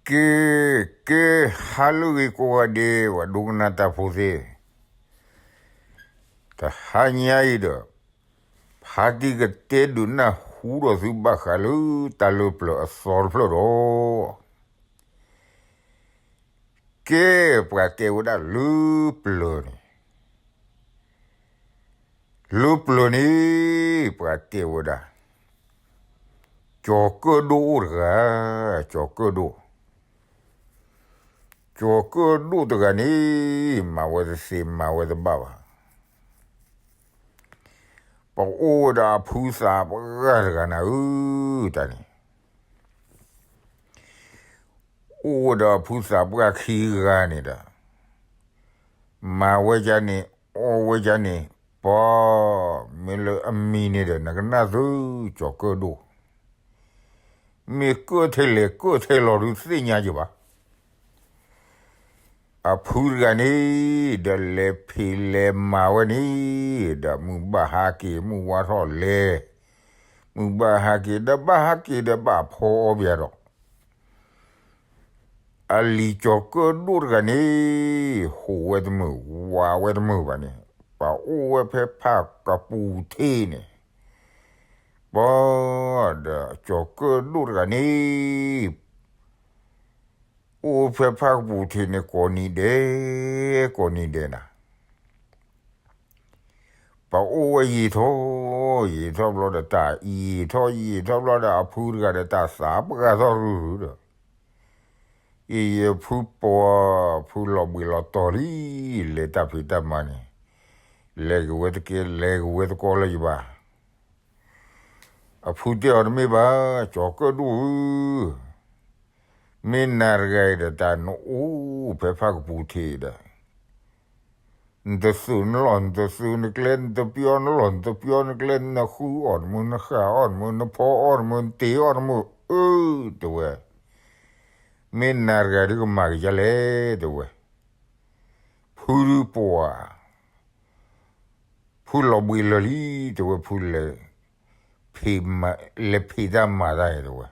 က့ၤ, က့ၤ, ဟါလၢအဂ့ၤကိးဂၤဒဲး ပှၤဒိကနၣ်တၢ်ဖိသ့ၣ်, တဟါညါအံၤဒီး ဖါတံၢ်ကတဲဒုးနၢ်ဟူဒီးသုဘၣ်ဃးလၢတၢ်လၢပျၢၤအသီတဖျၢၣ်ဒီး, ကဲ, ပှၤတဲဝဲဒၣ်လၢပျၢၤန့ၣ်, လၢပျၢၤန့ၣ် ပှၤတဲဝဲဒၣ် ကၠီၤကၢၣ်ဒိၣ်အိၣ်တဂၤ, ကၠီၤကၢၣ်ဒိၣ်, ကၠီၤကၢၣ်ဒိၣ်တဂၤန့ၣ် မၤဝဲတသ့မၤဝဲတဘၣ်ဘၣ်. ပအိၣ်ဝဲဒီးအဖုသးပှၢ်တဂၤနၤဧၢ, တၢ်န့ၣ် အိၣ်ဝဲဒီးအဖုသးပှၢ်ခံဂၤန့ၣ်ဒီး, မၤဝဲဒ်န့ၣ်, အီၣ်ဝဲဒ်န့ၣ်, ပှၤ, မ့ၢ်လၢအမံၤန့ၣ်ဒီး နကနၣ်သု ကၠီၤကၢၣ်ဒိၣ်, မ့ၢ်ကၢၣ်ထဲလဲၣ်ကၢၣ်ထဲလီၤဒုးသ့ၣ်ညါယဘၣ်. အဖုတဂၤန့ၣ် ဒီးလဲၤဖံးလဲၤမၤဝဲန့ၣ်, ဒီးမုၢ်ဘၣ်ဟါက့ၤ မုၢ်ဝါထီၣ်လဲၤ, မုၢ်ဘၣ်ဟါက့ၤ ဒီးဘၣ်ဟါက့ၤဒီးဘၣ်ဖီအီၣ်ဘၣ်ဒီး, အလံၤကၠီၤကၢၣ်ဒိၣ်တဂၤန့ၣ် ဟူးဝဲတမုာ် ဝးဝဲတမုာ်ဘၣ်န့ၣ်, ပှၤအိၣ်ဝဲဖဲဖၣ်ကပူၤထံးန့ၣ်, ပှၤ, ဒီးကၠီၤကၢၣ်ဒိၣ်တဂၤန့ၣ် အိၣ်ဖဲဖၣ်ကပူၤထံးန့ၣ် ကိးနံၤဒဲး, ကိးနံၤဒဲးနၤ, ပှၤအိၣ်ဝဲယံာ်ထီၣ်, ယံာ်ထီၣ်ဘျီဒီးတၢ်, ယံာ်ထီၣ်ယံာ်ထီၣ်ဘျီဒီးအဖုတဂၤဒီးတၢ်သးပှၢ်ထီၣ်ရုၢ်ရုၢ်ဒီး, အံၤယဖုပှၤ, ဖုလီၤဘှံးလီၤတီၤလံ, လဲၤတၢ်ဖံးတၢ်မၤန့ၣ်, လဲၤက့ၤဝဲတကဲ လဲၤက့ၤဝဲတကီလၢယဘၣ်. အဖုတဲအီၤတမ့ၢ်ဘၣ်, ကၠီၤကၢၣ်ဒိၣ်ဧၢ, မ့ၢ်နၤတဂၤအံၤဒီးတၢ်နအိၣ်ဖဲဖၣ်ကပူၤထံးဒီး, နတသုးနလီၢ် နတသုးနကျဲ နတပျီနလီၢ် နတပျီနကျဲ နဃုအီၣ်တမုာ် နဃၣ်အီၣ်တမုာ် နဖီအီၣ်တမုာ် နတ့အီၣ်တမုာ်, အၢ, တဲဝဲ, မ့ၢ်နၤတဂၤဒုးကမၤက့ၤဒ်လဲၣ် တဲဝဲ. ဖုဒုးပှၤ ဖုလီၤဘှံးလၢာ်လံ, တဲဝဲ, ဖုလဲၤ, ဖံး, လဲၤဖံးတၢ်မၤတၢ်အံၤ တဲဝဲ,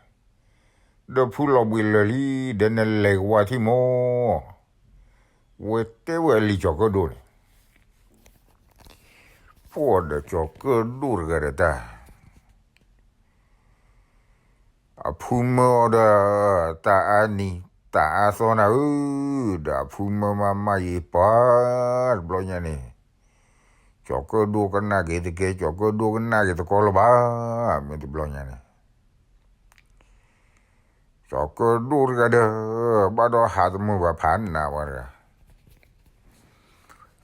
ဒီးဖုလီၤဘှံးလၢာ်လံ, ဒီးနလဲၤကဝါထံၣ်မီၢ်, ဝဲတဲဝဲအလံၤကၠီၤကၢၣ်ဒိၣ်န့ၣ်, ပှၤဒီးကၠီၤကၢၣ်ဒိၣ်တဂၤဒီးတၢ် အဖုမၢအီၤဒီး တၢ်အါနံၤ တၢ်အါသီနၤဧၢ, ဒီးအဖုမၢမးမးယံာ်ပှၤ, တဘျီညါန့ၣ်, ကၠီၤကၢၣ်ဒိၣ်ကနၣ်က့ၤတကဲ ကၠီၤကၢၣ်ဒိၣ်ကနၣ်က့ၤတကီလၢၤဘၣ်, မ့ၢ်တဘျီညါန့ၣ်, ကၠီၤကၢၣ်ဒိၣ်တဂၤဒီး ဘၣ်ဒီးဟးတမုာ်ဘၣ်ဖးနးဝဲတဂၤ,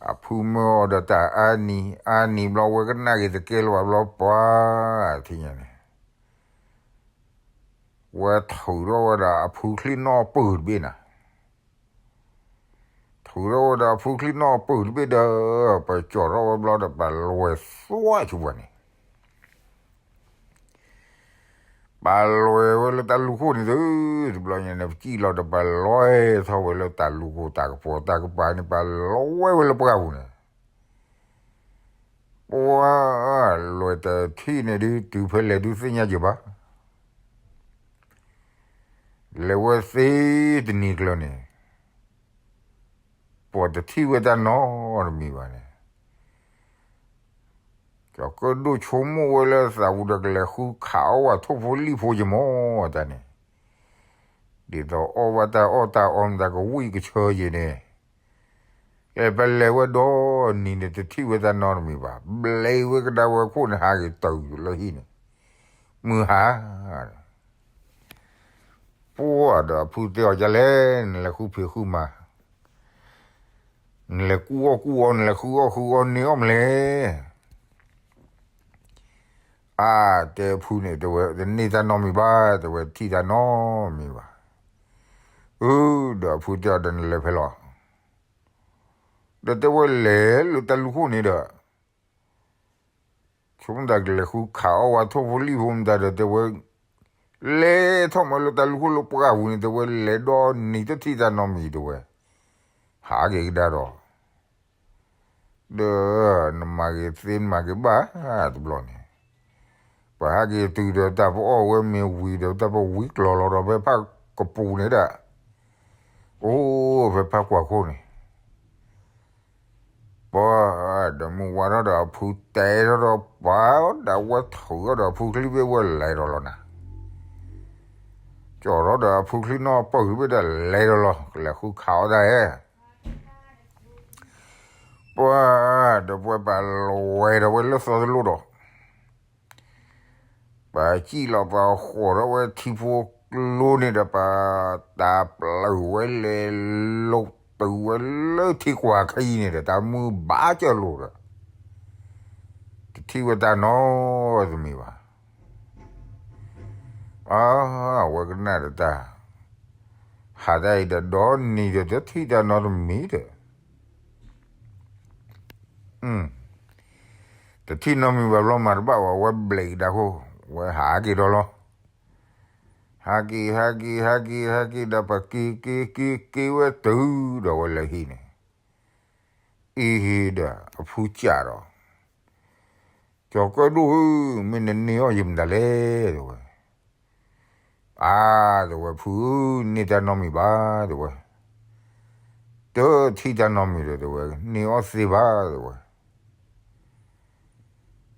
အဖုမၢအီၤဒီးတၢ်အါနံၤ အါနံၤဘျီဝဲကနၣ်က့ၤတကဲလၢၤဘၣ်ဘျီပှၤ, ထံၣ်ညါန့ၣ် ဝဲထုးထီၣ်ဝဲဒၣ်အဖုချံနီၣ်ပုၢ်တဘ့ၣ်နၤ, ထုးထီၣ်ဝဲဒၣ်အဖုချံနီၣ်ပုၢ်တဘ့ၣ်ဒီး ပကၠီၤထီၣ်ဝဲဘျီဒီး ပလွဲသွါဆိပှၤန့ၣ်, ပလွဲဝဲလၢတၢ်လူၢ်ခိၣ်န့ၣ်သု, တဘျီညါန့ၣ် ပစံၣ်လီၤဒီး ပလွဲထီၣ်ဝဲလၢတၢ်လူၢ်ခိၣ် တၢ်ကပီၤတၢ်ကပၤန့ၣ် ပလွဲဝဲလၢပှၢ်ပူၤန့ၣ် ပှၤ, လွဲတထံၣ်န့ၣ်ဒုး တုၤဖဲလဲၣ်ဒုးသ့ၣ်ညါယဘၣ်, လဲၤဝဲသ့တနံၤကျၢၤန့ၣ်, ပှၤတထံၣ်ဝဲတၢ်နီတမံၤဘၣ်န့ၣ်, ကၠီၤကၢၣ်ဒိၣ်ဆိကမိၣ်ဝဲလၢသးပူၤဒီး ကလဲၤဃုခးအီၣ်ဝဲထိၣ်ဖိလံၣ်ဖိယမီၢ်တၢ်န့ၣ်, ဒ်သိးအီၣ်ဘၣ်တၢ်အီၣ်တၢ်အီမတၤကဝံၣ်ကဆၢယဲန့ၣ်, အဲ ပလဲၤဝဲဒီနံၤန့ၣ် တထံၣ်ဝဲတၢ်နီတမံၤဘၣ်, ဘျဲးဝဲကဒါဝဲခိၣ်န့ၣ် ဟးက့ၤတုၤလၢဟံၣ်န့ၣ်, မုၢ်ဟါ ပှၤဒီးအဖုတဲအီၤဒ်လဲၣ်, နလဲၤဃုဖံးဃုမၤ, နလဲၤကူအီၣ်ကူအီ နလဲၤဃုအီၣ်ဃုအီ န့ၢ်အီၣ်မလဲၣ်. အါ, တဲဖုန့ၣ် တဲဝဲ တန့ၢ်တၢ်နီတမံၤဘၣ်, တဲဝဲ တထံၣ်တၢ်နီတမံၤဘၣ်. အၢ, ဒီးအဖုတဲအီၤဒီး နလဲၤဖဲလဲၣ်, ဒီးတဲဝဲ လဲၤလၢတၢ်လူၢ်ခိၣ်န့ၣ်ဒီး ဆိကမိၣ်တၢ်ကလဲၤဃုခးအီၣ်ဝဲ ထိၣ်ဖိလံၣ်ဖိမတၤဒီး တဲဝဲ လဲၤထီၣ်မးလၢတၢ်လူၢ်ခိၣ်လၢပှၢ်ပူၤန့ၣ် တဲဝဲ လဲၤဒီနံၤတထံၣ်တၢ်နီတမံၤ တဲဝဲ, ဟးက့ၤကဒါဒီး ဒီးနမၤက့ၤသ့နမၤက့ၤဘၣ်, တဘျီန့ၣ် ပဟးက့ၤတုၤဒီး တၢ်ပအီၣ်ဝဲမ့ၤဝံၤဒီး တၢ်ပဝံၤကျီၤလီၤဒီး ဖဲဖၣ်ကပူၤန့ၣ်ဒၣ် အိၣ်ဖဲဖးကွၢ်ခိၣ်န့ၣ်, ပှၤဒီးမုၢ်ဝါထီၣ်ဒီးအဖုတဲထီၣ်ဒီး ပှၤဒီးဝဲထုးထီၣ်ဒီးအဖုချံဘ့ၣ်ဝဲလဲၤဒီးလီၤနၤ, ကၠီၣ်ထီၣ်ဒီးအဖုချံနီၣ်ပၢၢ်ဘ့ၣ်ဒီးလဲၤဒီးလီၤ ကလဲၤဃုခးအီၣ်တၢ်ဧၢ ပှၤဒီးပှၤပာ်လီၤဝဲဒီးဝဲလၢသီတလိၣ်ဒီး ပစံၣ်လီၤပဃိးထီၣ်ဝဲထံဖိကျိန့ၣ်ဒီး ပတၢ်ပျၢၤဝဲလဲၤလိာ်တုၤဝဲလၢထံကွၢ်ခံန့ၣ်ဒီး တၢ်မုၢ်ဘၣ်ကၢၢ်လိာ်ဒီး တထံၣ်ဝဲတၢ်နီတမံၤဘၣ်. အဝဲကနၣ်ဒီးတၢ် ဟးတၢ်အံၤဒီးဒီနံၤဒီး တထံၣ်တၢ်နီတမံၤဒီး တထံၣ်နီတမံၤဘၣ်ဘျီ မၤတဘၣ်ဝဲ ဝဲဘျဲးကဒါခိၣ် ဝဲဟးက့ၤဒီးလီၤ. ဟးက့ၤ ဟးက့ၤ ဟးက့ၤ ဟးက့ၤဒီး ပက့ၤက့ၤက့ၤက့ၤဝဲတုၤဒီးဝဲလၢဟံၣ်န့ၣ်, အံၤဒီးအဖုစံးဒီး ကၠီၤကၢၣ်ဒိၣ်ဧၢ, မ့ၢ်နန့ၢ်အီၣ်ယမတၤလဲၣ် တဲဝဲ. အါ တဲဝဲ ဖုဧၢ, န့ၢ်တၢ်နီတမံၤဘၣ် တဲဝဲ, တထံၣ်တၢ်နီတမံၤဒီး တဲဝဲ န့ၢ်အီၣ်သ့ဘၣ် တဲဝဲ.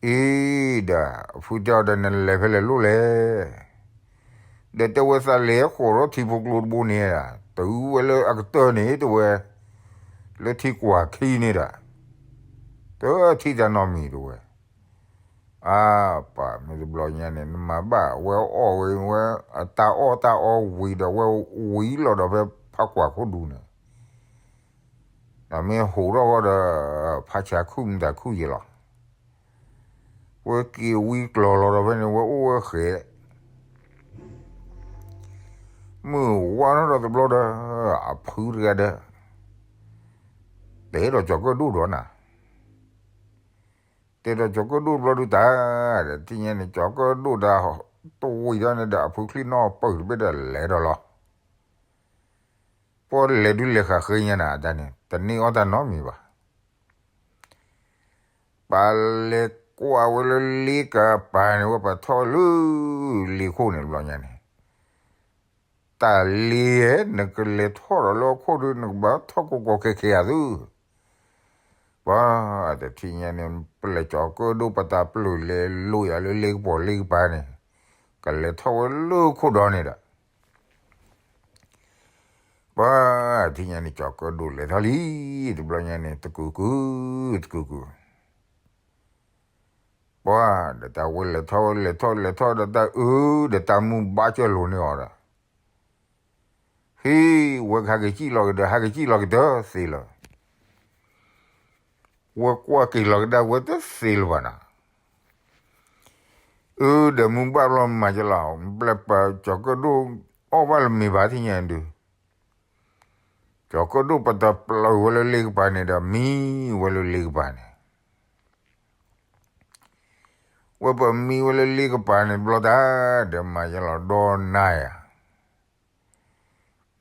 အံၤဒီး အဖုတဲအီၤဒီး နလဲၤဖဲလဲၣ်လိၣ်လဲၣ်. ဒီးတဲဝဲ သးလဲၤဃိးထီၣ်ထံဖိကျိတဘိန့ၣ် တုၤဝဲလၢအကတၢၢ်န့ၣ် တဲဝဲ, လၢထံကွၢ်ခံန့ၣ်ဒီး တထံၣ်တၢ်နီတမံၤ တဲဝဲ. အါပာ် မ့ၢ်တဘျီညါန့ၣ် နမၤဘၣ်ဝဲအီၣ်ဝဲ ဝဲအတၢ်အီၣ်တၢ်အီဝံၤဒီး ဝဲဝံၤလီၤဒီးဖဲဖးကွၢ်ခိၣ်ဒူန့ၣ်, ဒီးမ့ၢ်ဟိးထီၣ်ဃီဒီး ဖးဆါခုၣ်မတၤခုၣ်ယဲလီၤ. ဝဲက့ၤဝံကျီၤလီၤဒီးဖဲန့ၣ် ဝဲအိၣ်ဝဲဃဲး မုၢ်ဝါထီၣ်ဒီးတဘျီဒီး အဖုတဂၤဒီး တဲဒီးကၠီၤကၢၣ်ဒိၣ်ဒီးနၤ, တဲဒီးကၠီၤကၢၣ်ဒိၣ်တဘျီဒုးတၢ်, ဒီးထံၣ်ညါန့ၣ် ကၠီၤကၢၣ်ဒိၣ်တၢ် တဝံၤဒီးန့ၣ်ဒီး အဖုချံနီၣ်ပၢၢ်တဘ့ၣ်ဒီးလဲၤဒီးလီၤ. ပှၤလဲၤဒုးလဲၤဃးဃ့ညါနၤ အတၢ်န့ၣ် တန့ၢ်အီၣ်တၢ်နီတမံၤဘၣ်. ပလဲၤကွၢ်ဝဲလၢလ့ကပၤန့ၣ် ဝဲပထီၣ်လၢလ့ခိၣ်န့ၣ်တဘျီညါန့ၣ်, တၢ်လ့ဧၢ, နကလဲၤထီၣ်ဒီးလၢဟီၣ်ခိၣ်ဒီး နကဘၣ်ထီၣ်ကီကီခဲခဲအသု. ပှၤတထံၣ်ညါန့ၣ် ပလဲၤကၠီၤကၢၣ်ဒိၣ် ပတၢ်ပျုၢ်လဲၤလိာ်ယၤလၢလ့ကပီၤလ့ကပၤန့ၣ်, ကလဲၤထီၣ်ဝဲလၢခိၣ်ဒီန့ၣ်ဒီး ပှၤထံၣ်ညါန့ၣ် ကၠီၤကၢၣ်ဒိၣ်လဲၤထီၣ်လံ, တဘျီညါန့ၣ် တကုာ်ကုာ်, တကုာ်ကုာ်, ပှၤဒီးတၢ်ဝဲလဲၤထီၣ်ဝဲလဲၤထီၣ်လဲၤထီၣ်ဒီးတၢ်အၢ, ဒီးတၢ်မုၢ်ဘၣ်ကၢၢ်လိာ်န့ၢ်အီၤဒီး, ဟ့ၣ်ဝဲကဟဲက့ၤစံၣ်လီၤကဒီး ဟဲက့ၤစံၣ်လီၤကတၢၢ်သ့လီၤ. ဝဲကွၢ်က့ၤလီၤကဒါဝဲတသ့လၢၤဘၣ်နီၤ. အၢ ဒီးမုၢ်ဘၣ်ဘျီမၤကလီၤ, ဘျဲၣ်ပာ်ကၠီၤကၢၣ်ဒိၣ်အီၣ်ဘၣ်လၢမ့ၤဘၣ်ထံၣ်ညါဒုး, ကၠီၤကၢၣ်ဒိၣ်ပတၢ်ပျၢၤဝဲလၢလ့ကပၤန့ၣ်ဒီး မံဝဲလၢလ့ကပၤန့ၣ် ဝဲပမံဝဲလၢလ့ကပၤန့ၣ်တဘျီတၢ်, ဒီးမၤယလီၤဒီနၤယၤ,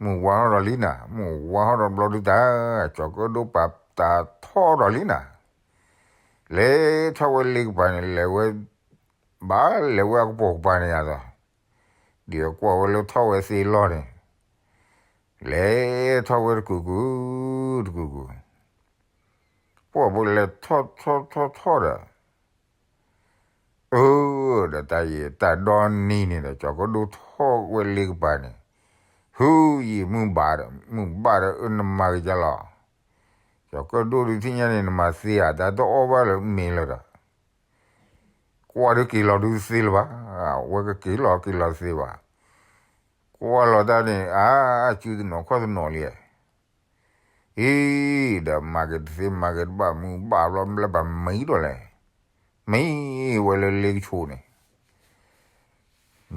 မုၢ်ဝါထီၣ်ဒီးလံနၤ, မုၢ်ဝါထီၣ်ဒီးဘျီဒုတၢ်, ကၠီၤကၢၣ်ဒိၣ်ပာ်တၢ်ထီၣ်ဒီးလံနၤ, လဲၤထီၣ်ဝဲလ့ကပၤန့ၣ် လဲၤဝဲ, ဘၣ်လဲၤဝဲအကပိာ်ကပၤန့ၣ်ယၤဒီး, ဒ်အကွၢ်ဝဲလၢထီၣ်ဝဲသ့လီၢ်န့ၣ်, လဲၤထီၣ်ဝဲတကုာ်ကုာ်, တကုာ်ကုာ် ပှၤဖိလဲၤထီၣ်ထီၣ်ထီၣ်ထီၣ်ဒီး, အၢ, ဒီးတၢ်ယံာ်တၢ်ဒီနံၤန့ၣ်ဒီး ကၠီၤကၢၣ်ဒိၣ်ထီၣ်ဝဲလ့ကပၤန့ၣ်, ဟုယံာ်မုၢ်ဘၣ်ဒီး မုၢ်ဘၣ်ဒီး အၢ နမၤက့ၤကလီၤ, ကၠီၤကၢၣ်ဒိၣ်ဒုးထံၣ်ညါန့ၣ် နမၤသ့ဧါ, တၢ်တအီၣ်ဘၣ်လၢမ့ၤလၢၤဒီး, ကွၢ်ဒုးက့ၤလီၤဒုးသ့လၢၤဘၣ်, ဝဲကက့ၤလီၤက့ၤလီၤသ့ဘၣ်, ကွၢ်လီၤတၢ်န့ၣ် အါ, စုတနီၤခီၣ်တနီၤလံ အံၤ, ဒီးမၤက့ၤတသ့မၤက့ၤတဘၣ် မုၢ်ဘၣ်ဘျီဘျဲၣ်ပာ်မံဒီးလဲၣ်, မံဝဲလၢလ့ကဆိးန့ၣ်,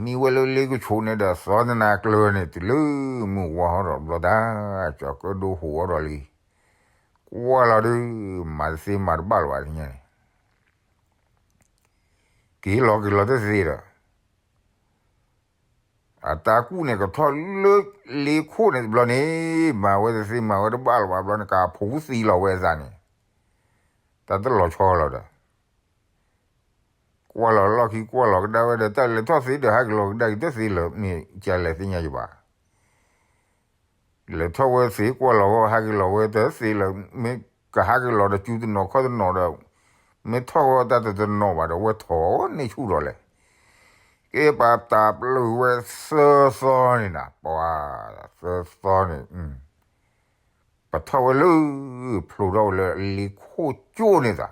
မံဝဲလၢလ့ကဆိးန့ၣ်ဒီး သီတနၤကျၢၤန့ၣ် တုၤလၢမုၢ်ဝါထီၣ်ဒီးဘျီတၢ်, ကၠီၤကၢၣ်ဒိၣ်ဟူးထီၣ်ဒီးလံ, ကွၢ်လီၤဒုး, မၤတသ့မၤတဘၣ်လၢၤဘၣ်ထံၣ်ညါန့ၣ်, က့ၤလီၤက့ၤလီၤတသ့ဒီး အတၢ်ကူၣ်န့ၣ်ကထီၣ်လၢလ့ခိၣ်န့ၣ်တဘျီန့ၣ်, မၤဝဲတသ့မၤဝဲတဘၣ်လၢၤဘၣ်ဘျီန့ၣ် ကးဖိသံလီၤဝဲအသးန့ၣ်, တၢ်တလီၤဆီလီၤဒီး, ကွၢ်လီၤလီၢ်ခံကွၢ်လီၤကဒါဝဲဒီး တၢ်လဲၤထီၣ်သ့ဒီး ဟဲက့ၤလီၤကဒါက့ၤတသ့လၢၤ မ့ၢ်ကလဲၤသ့ၣ်ညါယဘၣ် လဲၤထီၣ်ဝဲသ့ကွၢ်လီၤဝဲ ဟးက့ၤလီၤဝဲတသ့လၢၤ, မ့ၢ်ကဟးက့ၤလီၤဒီး စုတနီၤခီၣ်တနီၤဒီး မ့ၢ်ထီၣ်ဝဲတၢ်တတနီၤဘၣ်ဒီး ဝဲထီၣ်န့ၢ်ဆူၣ်ဒီးလဲၣ်. ကဲပာ်တၢ်ပျုၢ်ဝဲသၢသီန့ၣ်နၤ, ပှၤသၢသီန့ၣ် ပထီၣ်ဝဲလၢ ဖျိထီၣ်ဝဲလၢလ့ခိၣ်ကၠိန့ၣ်သး,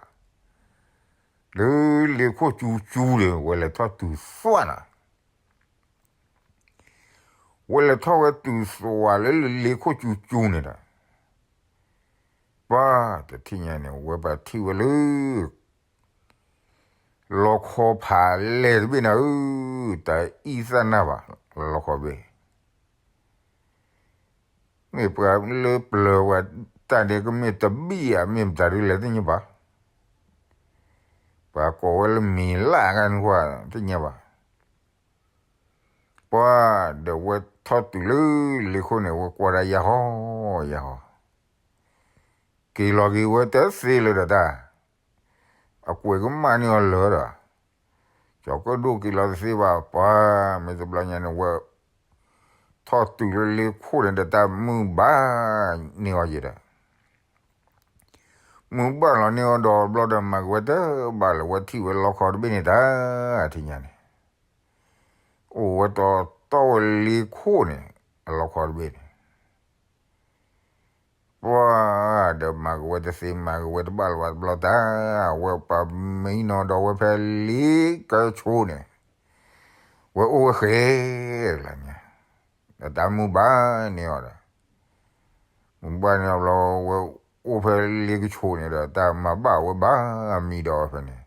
လၢလ့ခိၣ်ကၠိကၠိန့ၣ် ဝဲလဲၤထီၣ်တုၤသွၣ်နၤ ဝဲလဲၤထီၣ်ဝဲတုၤသွၣ်လၢလ့ခိၣ်ကၠိကၠိန့ၣ်ဒီး ပှၤတထံၣ်ညါန့ၣ် ဝဲပာ်ထံၣ်ဝဲလၢ လီခီဖးလဲၢ်တဘ့ၣ်နၤဧၢ, တၢ်အံၣ်သၣ်နၢ်ဘၣ်, လီခီတဘ့ၣ် မ့ၢ်ပှၤလၢပျၢၤဝဲတၢ်ဒဲး ကမ့ၢ်တဘံၣ်ဧါ မ့ၢ်မတၤဒ်လဲၣ်သ့ၣ်ညါဘၣ်, ပှၤကိးဝဲလၢမ့ၤလၣ်ဂၤန့ၣ်ကွၢ်သ့ၣ်ညါဘၣ်. ပှၤဒီးဝဲထီၣ်တုၤလၢလ့ခိၣ်န့ၣ် ဝဲကွၢ်ဒၣ်ယၢ်ဟီယၢ်ဟီ, က့ၤလီၤက့ၤဝဲတသ့လၢၤဒီးတၢ်, အကွဲးကမၣ်န့ၢ်အီၤလၢၤဒီး, ကၠီၤကၢၣ်ဒိၣ်က့ၤလီၤတသ့ဘၣ်. ပှၤမ့ၢ်တဘျီညါန့ၣ် ဝဲထီၣ်တုၤလၢလ့ခိၣ်န့ၣ်ဒီး တၢ်မုၢ်ဘၣ်န့ၢ်အီၤယဲဒီး မုၢ်ဘၣ်လီၤန့ၢ်အီၤဒီးဘျီဒီး မၤက့ၤဝဲတဘၣ်လၢၤ ဝဲထံၣ်ဝဲလီခီတဘ့ၣ်န့ၣ်တၢ်, ထံၣ်ညါန့ၣ် အိၣ်ဝဲတီတီဝဲလ့ခိၣ်န့ၣ် အလီခီတဘ့ၣ်န့ၣ်, ပှၤဒီးမၤက့ၤဝဲတသ့ မၤက့ၤဝဲတဘၣ်လၢၤဘၣ်တဘျီတၢ်, ဝဲပာ်မံနီၤဒီးဝဲဖဲလ့ကၢဆိန့ၣ်, ဝဲအိၣ်ဝဲဃဲလၢညါ, ဒီးတၢ်မုၢ်ဘၣ်န့ၢ်အီၤဒီး မုၢ်ဘၣ်န့ၢ်အီၤဘျီ ဝဲအိၣ်ဖဲလ့ကဆိန့ၣ်ဒီး တၢ်မၤဘၣ်ဝဲဘၣ်မံဒီးဝဲဖဲန့ၣ်,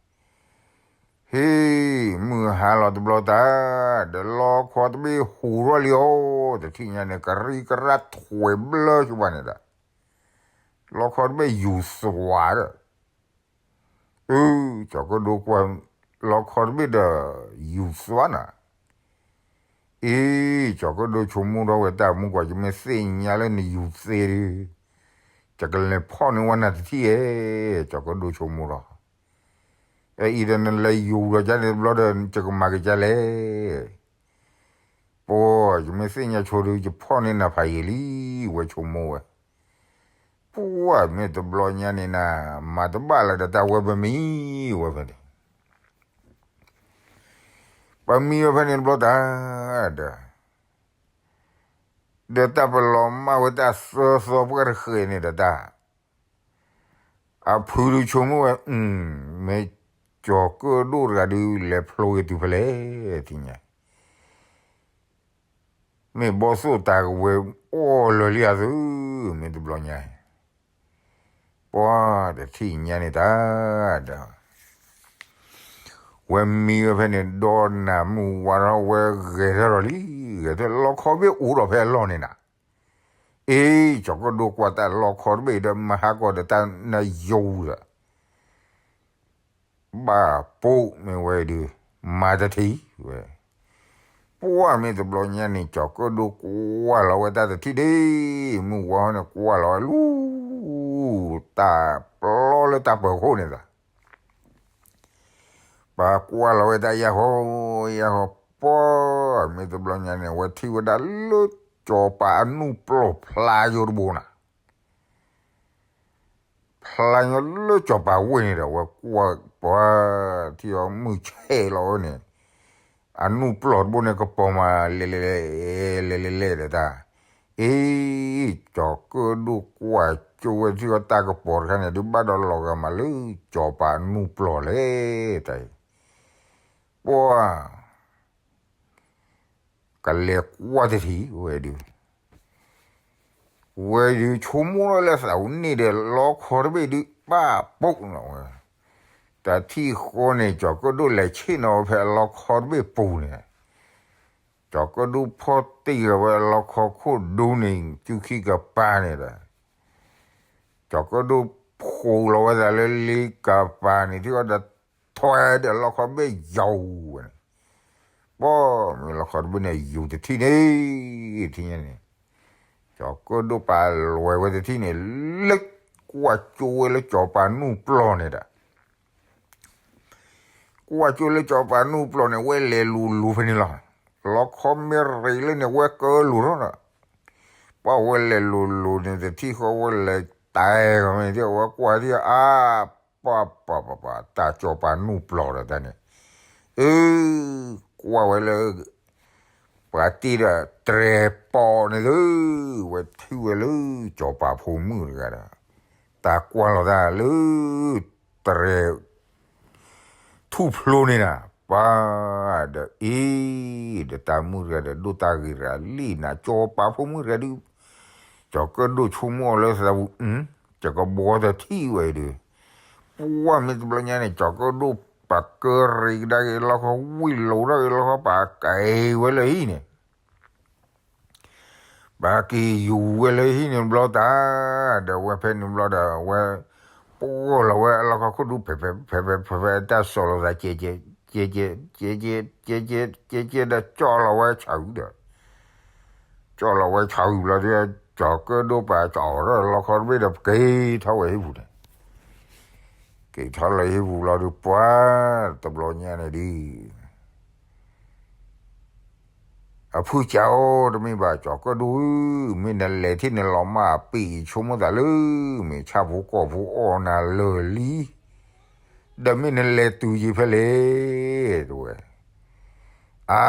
ဟ့ၣ် မုၢ်ဟါလီၤတဘျီတၢ်, ဒီးလီခီတဘ့ၣ်ဟူးထီၣ်လံဧိၤ, တထံၣ်ညါန့ၣ် ကရံကရၢထွဲဘျၢဆိပၤန့ၣ်ဒီး လီခီတဘ့ၣ်ယူၤသွါဒီး အၢ ကၠီၤကၢၣ်ဒိၣ်ကွၢ် လီခီတဘ့ၣ်ဒီး ယူၤသွါနၤ, အ့ ကၠီၤကၢၣ်ဒိၣ်ဆိကမိၣ်ထီၣ်ဝဲ တၢ်မူကွၢ် ယမ့ၢ်သ့ၣ်ညါလၢနယူၤသ့ဒီး ယကလဲၤဖီၣ်န့ၢ်ဝဲနၤတထံၣ်ဧဲ, ကၠီၤကၢၣ်ဒိၣ်ဆိကမိၣ်ထီၣ်, အအံၤဒီးနလဲၤယူၤဒီးကန့ၣ်တဘျီဒီး ယကမၤက့ၤကလဲၣ် ပှၤ ယမ့ၢ်သ့ၣ်ညါဆိဒီး ယဖီၣ်န့ၢ်နၤဖးယံာ်လံ, ဝဲဆိကမိၣ်ဝဲ, ပှၤမ့ၢ်တဘျီညါန့ၣ်နၤ မၤတဘၣ်လၢၤဒီးတၢ် ဝဲပမံဝဲဖဲန့ၣ်, ပမံဝဲဖဲန့ၣ်တဘျီတၢ်ဒီး ဒီးတၢ်ပလီၤမၢ်ဝဲတၢ်သၢသီပှၢ်တဃဲၤန့ၣ်ဒီးတၢ် အဖုဒုးဆိကမိၣ်ဝဲ, မ့ၢ်ကၠီၤကၢၣ်ဒိၣ်တဂၤဒုး လဲၤဖျိက့ၤတုၤဖဲလဲၣ် ထံၣ်ညါ, မ့ၢ်ဘီၣ်သိၣ်တၢ်ကဝဲၤအီၣ်လၢာ်လံဧါသု, မ့ၢ်တဘျီညါအံၤ, ပှၤတထံၣ်ညါန့ၣ်တၢ်ဒီး ဝဲမံဝဲဖဲန့ၣ် ဒီးနၤမုၢ်ဝါထီၣ် ဝဲဂဲၤထၢၣ်ဒီးလံ, ဂဲၤထၢၣ်လီခီတဘ့ၣ်အိၣ်ဒီးဖဲအလီၢ်န့ၣ်နၤ, အ့ ကၠီၤကၢၣ်ဒိၣ်ကွၢ်တၢ်လီခီတဘ့ၣ်ဒီး မၤဟးကီးဒီးတၢ်နယူၤဒီး ဘၣ်ပိာ်မ့ၢ်ဝဲဒုး မၤတထံၣ်ဝဲ, ပှၤမ့ၢ်တဘျီညါန့ၣ် ကၠီၤကၢၣ်ဒိၣ်ကွၢ်လီၤဝဲတၢ်တထံၣ်ဒ့ၣ်, မုၢ်ဝါထီၣ်န့ၣ် ကွၢ်လီၤဝဲလူၤ တၢ်ပျီလၢတၢ်ပၢၤခိၣ်န့ၣ်သး ပှၤကွၢ်လီၤဝဲတၢ်ယၢ်ဟီယၢ်ဟီ, ပှၤမ့ၢ်တဘျီညါန့ၣ် ဝဲထံၣ်ဝဲဒၣ်လၢကၠီၤပၤအနူၢ်ပျီၢ်ဖျါယိတဘိနၤ, ဖျါယိလၢကၠီၤပၤဝ့ၢ်န့ၣ်ဒီး ဝဲကွၢ်ပှၤထံၣ်အီၤမုၢ်ဆဲးလီၤဝဲန့ၣ်, အနူၢ်ပျီၢ်တဘိန့ၣ် ကပီၤမးလဲၤလဲၤလဲၤ လဲၤလဲၤလဲၤဒီးတၢ်, အ့ ကၠီၤကၢၣ်ဒိၣ်ကွၢ်ကၠိဝဲထံၣ်အီၤတၢ်ကပီၤတခါန့ၣ် ဒုးဘၣ်ဒီးလီၤဂာ်မးလၢကၠီၤပၤနူၢ်ပျီၢ်လဲၣ်တၢ်အံၤ, ပှၤ ကလဲၤကွၢ်တထံၣ်ဝဲဒုး, ဝဲဒုးဆိကမိၣ်ထီၣ်လၢသးအူန့ၣ်ဒီး လီခီတဘ့ၣ်ဒုးပာ်ပိာ်နီၤဝဲ, တၢ်ထံၣ်ဃီန့ၣ် ကၠီၤကၢၣ်ဒိၣ်လဲၤဆ့ၣ်နီၤဝဲဖဲအလီခီတဘ့ၣ်ပူၤန့ၣ်, ကၠီၤကၢၣ်ဒိၣ်ဖီၣ်တံၢ်လီၤဝဲအလီခီခိၣ်ဒူန့ၣ် စုခံကပၤန့ၣ်ဒီး ကၠီၤကၢၣ်ဒိၣ်ဖှိးလီၤဝဲသးလၢလ့ကပၤန့ၣ် ထံၣ်အီၤဒီးထွဲဒီးလီခီတဘ့ၣ်ယီၤဝဲန့ၣ်, ပှၤမ့ၢ်လီခီတဘ့ၣ်န့ၣ် ယူၤတထံၣ်န့ၣ်, ထံၣ်ညါန့ၣ်, ကၠီၤကၢၣ်ဒိၣ်ပာ်လွဲဝဲတထံၣ်န့ၣ်, လၢကွၢ်ကၠိဝဲလၢကၠီၤပၤနူၢ်ပျီၢ်န့ၣ်ဒီး ကွၢ်ကၠိလၢကၠီၤပၤနူၢ်ပျီၢ်န့ၣ် ဝဲလဲၤလူၤလူၤဖဲန့ၣ်လီၤ. လီခီမ့ၢ်ရ့းလၢန့ၣ် ဝဲကၢလူၤထီၣ်ဒီး ပှၤဝဲလဲၤလိၤလိၤန့ၣ် တထံၣ်ဃီဝဲလဲၤတဲဂီၤမ့ၢ် သ့ၣ်ဝဲကွၢ်ဒံးအါ ပှၤပှၤပှၤပှၤ တၢ်ကၠီၤပၤနူၢ်ပျီၤဒီးတၢ်န့ၣ်, အၢ ကွၢ်ဝဲလၢ ပှၤတ့ၢ်ဒီးတြဲၤပီန့ၣ်သု, ဝဲထံၣ်ဝဲလၢ ကၠီၤပၤဖိမုၣ်တဂၤဒီး တၢ်ကွၢ်လီၤတၢ်လၢ တြဲၤ ထူၣ်ဖျိန့ၣ်နၤ, ပှၤ ဒီးအ့ၣ် ဒီးတၢ်မုၣ်တဂၤဒီး ဒိၣ်တၢ်ဂ့ၤတဂၤလံနၤ, ကၠီၤပၤဖိမုၣ်တဂၤဒုး, ကၠီၤကၢၣ်ဒိၣ်ဆိကမိၣ်လၢသးပူၤ, ယကဘှီတထံၣ်ဝဲဒီး, ပှၤမ့ၢ်တဘျီညါန့ၣ် ကၠီၤကၢၣ်ဒိၣ်ပာ်ကၢရ့ကဒါက့ၤလီခီ ဝံၣ်လိာ်ထီၣ်က့ၤလီခီ ပာ်က့ၤဝဲလၢဟံၣ်န့ၣ် ပာ်က့ၤယူၤဝဲလၢဟံၣ်န့ၣ်ဘျီတၢ်, ဒီးဝဲဖဲန့ၣ်ဘျီဒီး ဝဲ ပှီၢ်လီၤဝဲအလီခီခိၣ်ဒူ ဖဲဖဲဖဲဖဲဖဲဖဲ တၢ်စီၤလီၤသးကဲကဲ ကဲကဲ ကဲကဲ ကဲကဲ ကဲကဲ ဒီးကၠီလီၤဝဲဆၣ်ဂုၤဒီး, ကၠီလီၤဝဲဆၣ်ဂုၤဘျီဒီး ကၠီၤကၢၣ်ဒိၣ်ပာ်ကၠီၤထီၣ်လီခီတဘ့ၣ်ဒီး ပက့ၤထီၣ်ဝဲဟံၣ်ပူၤန့ၣ်, က့ၤထီၣ်လၢဟံၣ်ပူၤဘျီဒီး ပှၤ တဘျီညါန့ၣ်ဒုး အဖုကၠီအိၣ် တမ့ၢ်ဘၣ် ကၠီၤကၢၣ်ဒိၣ်ဧၢ, မ့ၢ်နလဲၤထံၣ်နလီၤမၢ်အပ့ၤ ယဆိကမိၣ်သးလၢ မ့ၢ်ဆၣ်ဖိကီၢ်ဖိအီၣ်နၤလၢာ်လံ, ဒီးမ့ၢ်နလဲၤတုၤယံၤဖဲလဲၣ် တဲဝဲ, အါ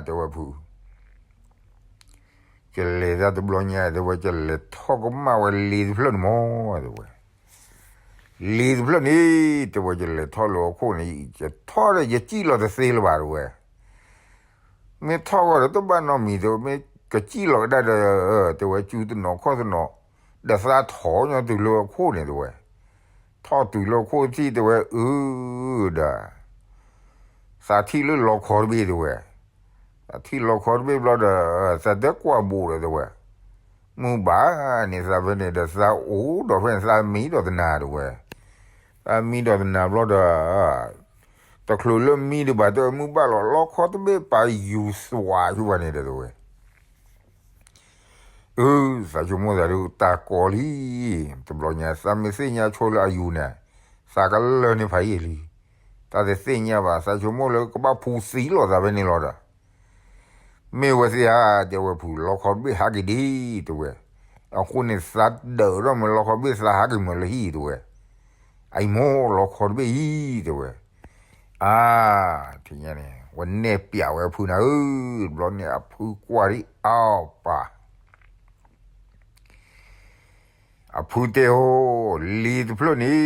တဲဝဲဖု ယလဲၤတၢ်တဘျီညါ တဲဝဲ ယလဲၤထီၣ်ကမၣ်ဝဲလ့တဖျၢၣ်န့ၣ်မး တဲဝဲ, လ့တဖျၢၣ်န့ၣ် တဲဝဲ ယလဲၤထီၣ်လၢအခိၣ်န့ၣ် ယထီၣ်ဒီး ယစံၣ်လီၤတသ့လၢၤဘၣ် တဲဝဲ, မ့ၢ်ထီၣ်ဂီၤဒီးတဘၣ်နီတမံၤ တဲဝဲ မ့ၢ်ကစံၣ်လီၤကဒါဒီး တဲဝဲ စုတနီၤခီၣ်တနီၤ ဒီးသးထီၣ်ညီတုၤလၢအခိၣ်န့ၣ် တဲဝဲ, ထီၣ်တုၤလၢအခိၣ်ထံၣ် တဲဝဲ အၢ ဒီး သးထံၣ်လၢလီခီတဘ့ၣ် တဲဝဲ, သးထံၣ်လီခီတဘ့ၣ်ဘျီဒီး သးတကွၢ်ဘူးဒီး တဲဝဲ, မုၢ်ဘၣ်န့ၣ် သးဖဲန့ၣ်ဒီး သးအိၣ်ဒီးဖဲန့ၣ် သးမံဒီးတနၤ တဲဝဲ, သးမံဒီးတနၤဘျီဒီး တချုးလၢမံဒံးဘၣ် တဲဝဲ မုၢ်ဘၣ်လီၤ လီခီတဘ့ၣ်ပာ်ယူၤသွးဆူဘၣ်န့ၣ်ဒီး တဲဝဲ အၢ သးဆိကမိၣ်သးဒုး တၢ်ကီလံ, တဘျီညါ သးမ့ၢ်သ့ၣ်ညါဆိလၢအယူၤန့ၣ် သးကလၢာ်န့ၢ်ဖးယံာ်လံ, တၢ်တသ့ၣ်ညါဘၣ် သးဆိကမိၣ်လၢကဘၣ်ဖှူသံလီၤသးဖဲန့ၣ်လီၤဒီး, မ့ၢ်ဝဲသ့ၣ်ဧါ တဲဝဲဖု လီခီတဘ့ၣ်ဟးက့ၤဒံး တဲဝဲ, အဃိန့ၣ် သးဒၢးထီၣ်မ့ၢ်လီခီတဘ့ၣ် သးဟးက့ၤမ့ၢ်လၢဟံၣ် တဲဝဲ, အံၤမိၢ်လီခီတဘ့ၣ်အံၤ တဲဝဲ, အါ ထံၣ်ညါန့ၣ် ဝဲနဲၣ်ပျးဝဲအဖုနၤဧၢ, တဘျီန့ၣ် အဖုကွၢ်ဒံးအီၣ်ပာ် အဖုတဲအီၤ လ့တဖျၢၣ်န့ၣ်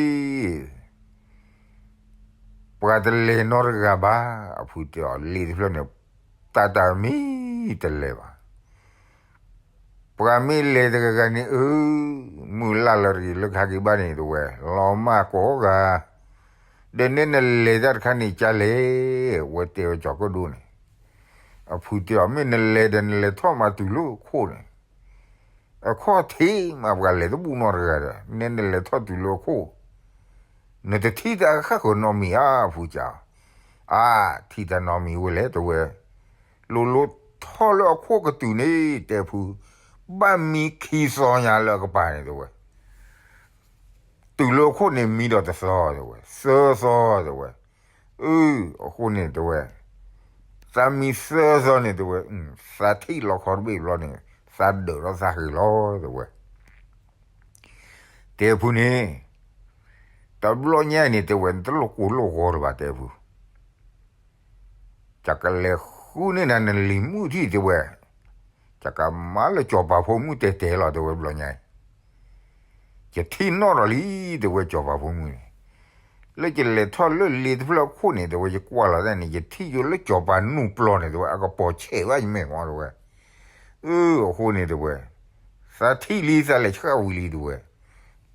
ပှၤတလဲၤနီတဂၤဘၣ်, အဖုတဲအီၤ လ့တဖျၢၣ်န့ၣ် တၢ်တမံၤတလဲၤဘၣ်, ပှၤမ့ၢ်လဲၤတဂၤဂၤန့ၣ် အၢ မုၢ်လၢ်လၢတဂ့ၤ လၢကဟဲက့ၤဘၣ်န့ၣ် တဲဝဲ လီၤမၢ်ကိးဂၤ, ဒီးနဲနလဲၤတၢ်တခါန့ၣ် ကလဲၣ်, ဝဲတဲဝဲကၠီၤကၢၣ်ဒိၣ်န့ၣ်, အဖုတဲအီၤ မ့ၢ်နလဲၤဒီးနလဲၤထီၣ်မၤတုၤလၢခိၣ်န့ၣ် အခီၣ်ထံးမး ပှၤလဲၤတဘူၣ်နီတဂၤဒီး နဲနလဲၤထီၣ်တုၤလၢအခိၣ်, နတထံၣ်တၢ်ဃၣ်ဃၢၤနီတမံၤဧါ ဖုကၠီ, အါ ထံၣ်တၢ်နီတမံၤဝဲလဲၣ် တဲဝဲ, လိၤလိၤထီၣ်လၢအခိၣ်ကတုၤန့ၣ် တဲဖု, ဘၣ်မံခံသီညါလၢအကပၤန့ၣ် တဲဝဲ တုၤလၢအခိၣ်န့ၣ် မံဒီးတသီ တဲဝဲ, သၢသီ တဲဝဲ, အၢ အဃိန့ၣ် တဲဝဲ, သးမံသၢသီန့ၣ် တဲဝဲ, သးထံၣ်လီခီတဘ့ၣ်ဘျီန့ၣ် သးဒၢးထီၣ်သးဟ့ၤလီၤ တဲဝဲ, တဲဖုန့ၣ်, တဘျီညါအံၤန့ၣ် တဲဝဲ နတလိၣ်ကိၢ်လိၣ်ဂီၤလၢၤဘၣ် တဲဖု ယကလဲၤဃုန့ၢ်နၤနလံၤမုၢ်ထံၣ် တဲဝဲ, ယကမၤလၢကၠီၤပၤဖိမုၣ်တဲတဲလီၤ တဲဝဲ တဘျီညါအံၤ, ယထံၣ်နီၣ်ဒီးလံ တဲဝဲ ကၠီၤပၤဖိမုၣ်န့ၣ်, လၢယလဲၤထီၣ်လၢလ့တဖျၢၣ်အခိၣ်န့ၣ် တဲဝဲ ယကွၢ်လီၤတၢ်န့ၣ် ယထံၣ်ယိလၢကၠီၤပၤနူၢ်ပျီန့ၣ် တဲဝဲ အကပီၤဆဲးဘၣ်ယမဲာ်ကီ တဲဝဲ, အၢ အဃိန့ၣ် တဲဝဲ, သးထံၣ်လံ သးလဲၤဆှၣ်ဝံၤလံ တဲဝဲ,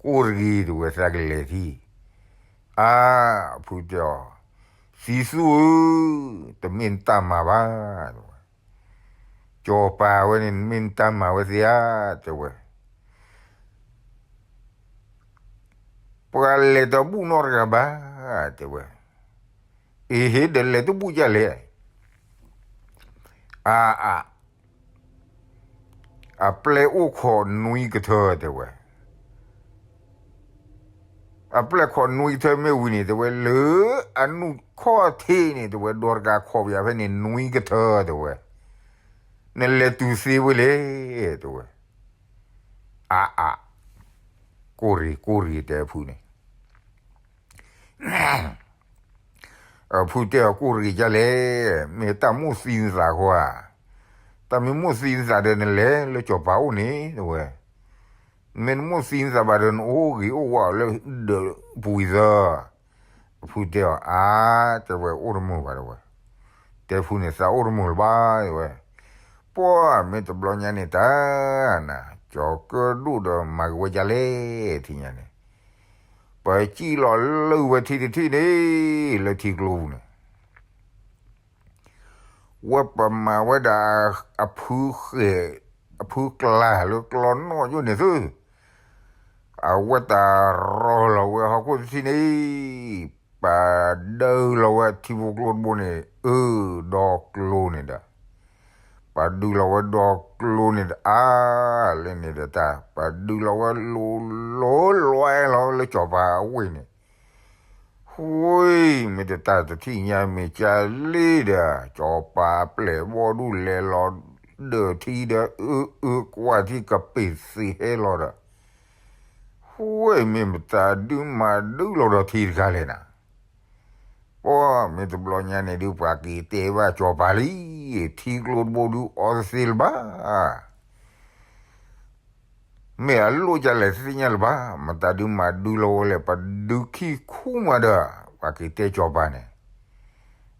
ကိၢ်တဂ့ၤ တဲဝဲ သးကလဲၤထံၣ် အါ အဖုတဲအီၤ, သံသူဧၢ, တမ့ၢ်နတၢ်မၤဘၣ်, တဲဝဲ, ကၠီၤပၤဝဲန့ၣ် မ့ၢ်နတၢ်မၤဝဲသ့ဧါ, တဲဝဲ, ပှၤလဲၤတဘူၣ်နီတဂၤဘၣ်, တဲဝဲ, အ့ဟ့ ဒီးလဲၤတဘူၣ်ဒ်လဲၣ်, အါအါ အပျဲၢ်အိၣ်ခိးနွံကထၢ တဲဝဲ, အပျဲၢ်ခိးနွံကထၢမ့ၢ်ဝံၤန့ၣ် တဲဝဲ လၢအနူၢ်ခီၣ်ထံးန့ၣ် တဲဝဲ ဒီးတကးခိးပယၤဖဲန့ၣ် နွံကထၢ တဲဝဲ, နလဲၤတုၤသ့ဝဲလဲၣ် တဲဝဲ, အါအါ, ကိၢ်ရံၤကိၢ်ရံၤ တဲအဖုန့ၣ်. အဖုတဲအီၤ ကိၢ်ရံၤဒ်လဲၣ်, မ့ၢ်တၢ်မိၣ်သံနသးဃီဧါ, တၢ်မ့ၢ်မိၣ်သံနသးဒီး နလဲၤလၢစီၤပၤအိၣ်န့ၣ် တဲဝဲ, မ့ၢ်နမိၣ်သံနသးဘၣ်ဒီး နအိၣ်ဂ့ၤအိၣ်ဝါအီၤလၢဒၢးပူၤအံၤသၢ. အဖုတဲအီၤ အါ, တဲဝဲ အိၣ်တမုာ်ဘၣ် တဲဝဲ, တဲဖုန့ၣ် သးအိၣ်တမုာ်လၢၤဘၣ် တဲဝဲ. ပှၢ်မ့ၢ်တဘျီညါန့ၣ်တၢ်နၤ, ကၠီၤကၢၣ်ဒိၣ်ဒီးမၤက့ၤဝဲဒ်လဲၣ် ထံၣ်ညါန့ၣ်, ပစံၣ်လီၤလုၢ်ဝဲထံတထံၣ်န့ၣ် လၢထံကျိပူၤန့ၣ် ဝဲပမၤဝဲဒၣ်အဖုဃဲၤ, အဖုကျါလၢကျီနီၣ်ယိၣ်န့ၣ်သု, အဝဲတၢ်ရီၤလီၤဝဲဟီၣ်ခိၣ်တထံၣ်န့ၣ်, ပဒုးလီၤဝဲထံဖိကျိတဘိန့ၣ် အၢ, ဒီကျိန့ၣ်ဒီး, ပဒုးလီၤဝဲဒီကျိန့ၣ်ဒီး အါ, လၢန့ၣ်ဒီးတၢ် ပဒုးလီၤဝဲလိၤလိၤလွဲလီၤလၢစီၤပၤအဝ့ၢ်န့ၣ် ဃိ, မ့ၢ်တတၢ်တထံၣ်ညါမ့ၢ်ကၢ်လံဒီး စီၤပၤအပျဲၢ်ဘီဒူၣ်လဲၤလီၤဒၢးထံဒီး အၢအၢကွၢ်ထံကပ့ၤသ့ဟဲလီၤဒီး, ဃိ, မ့ၢ်မတၤဒုးမၤဒုးလီၤဒီးထံတခါလဲၣ်နၤ. ပှၢ်မ့ၢ်တဘျီညါန့ၣ်ဒုး ပှၤက့ၤတဲဘၣ်စီၤပၤလံ, ထံကျိတဘိဒုးအီသ့လၢၤဘၣ် မ့ၢ်အလိၣ်ကလဲၣ်သ့ၣ်ညါလၢၤဘၣ်, မတၤဒုးမၤဒုးလီၤဝဲလဲၣ်, ပဒုးခံခူမးဒီး ပှၤက့ၤတဲစီၤပၤန့ၣ်,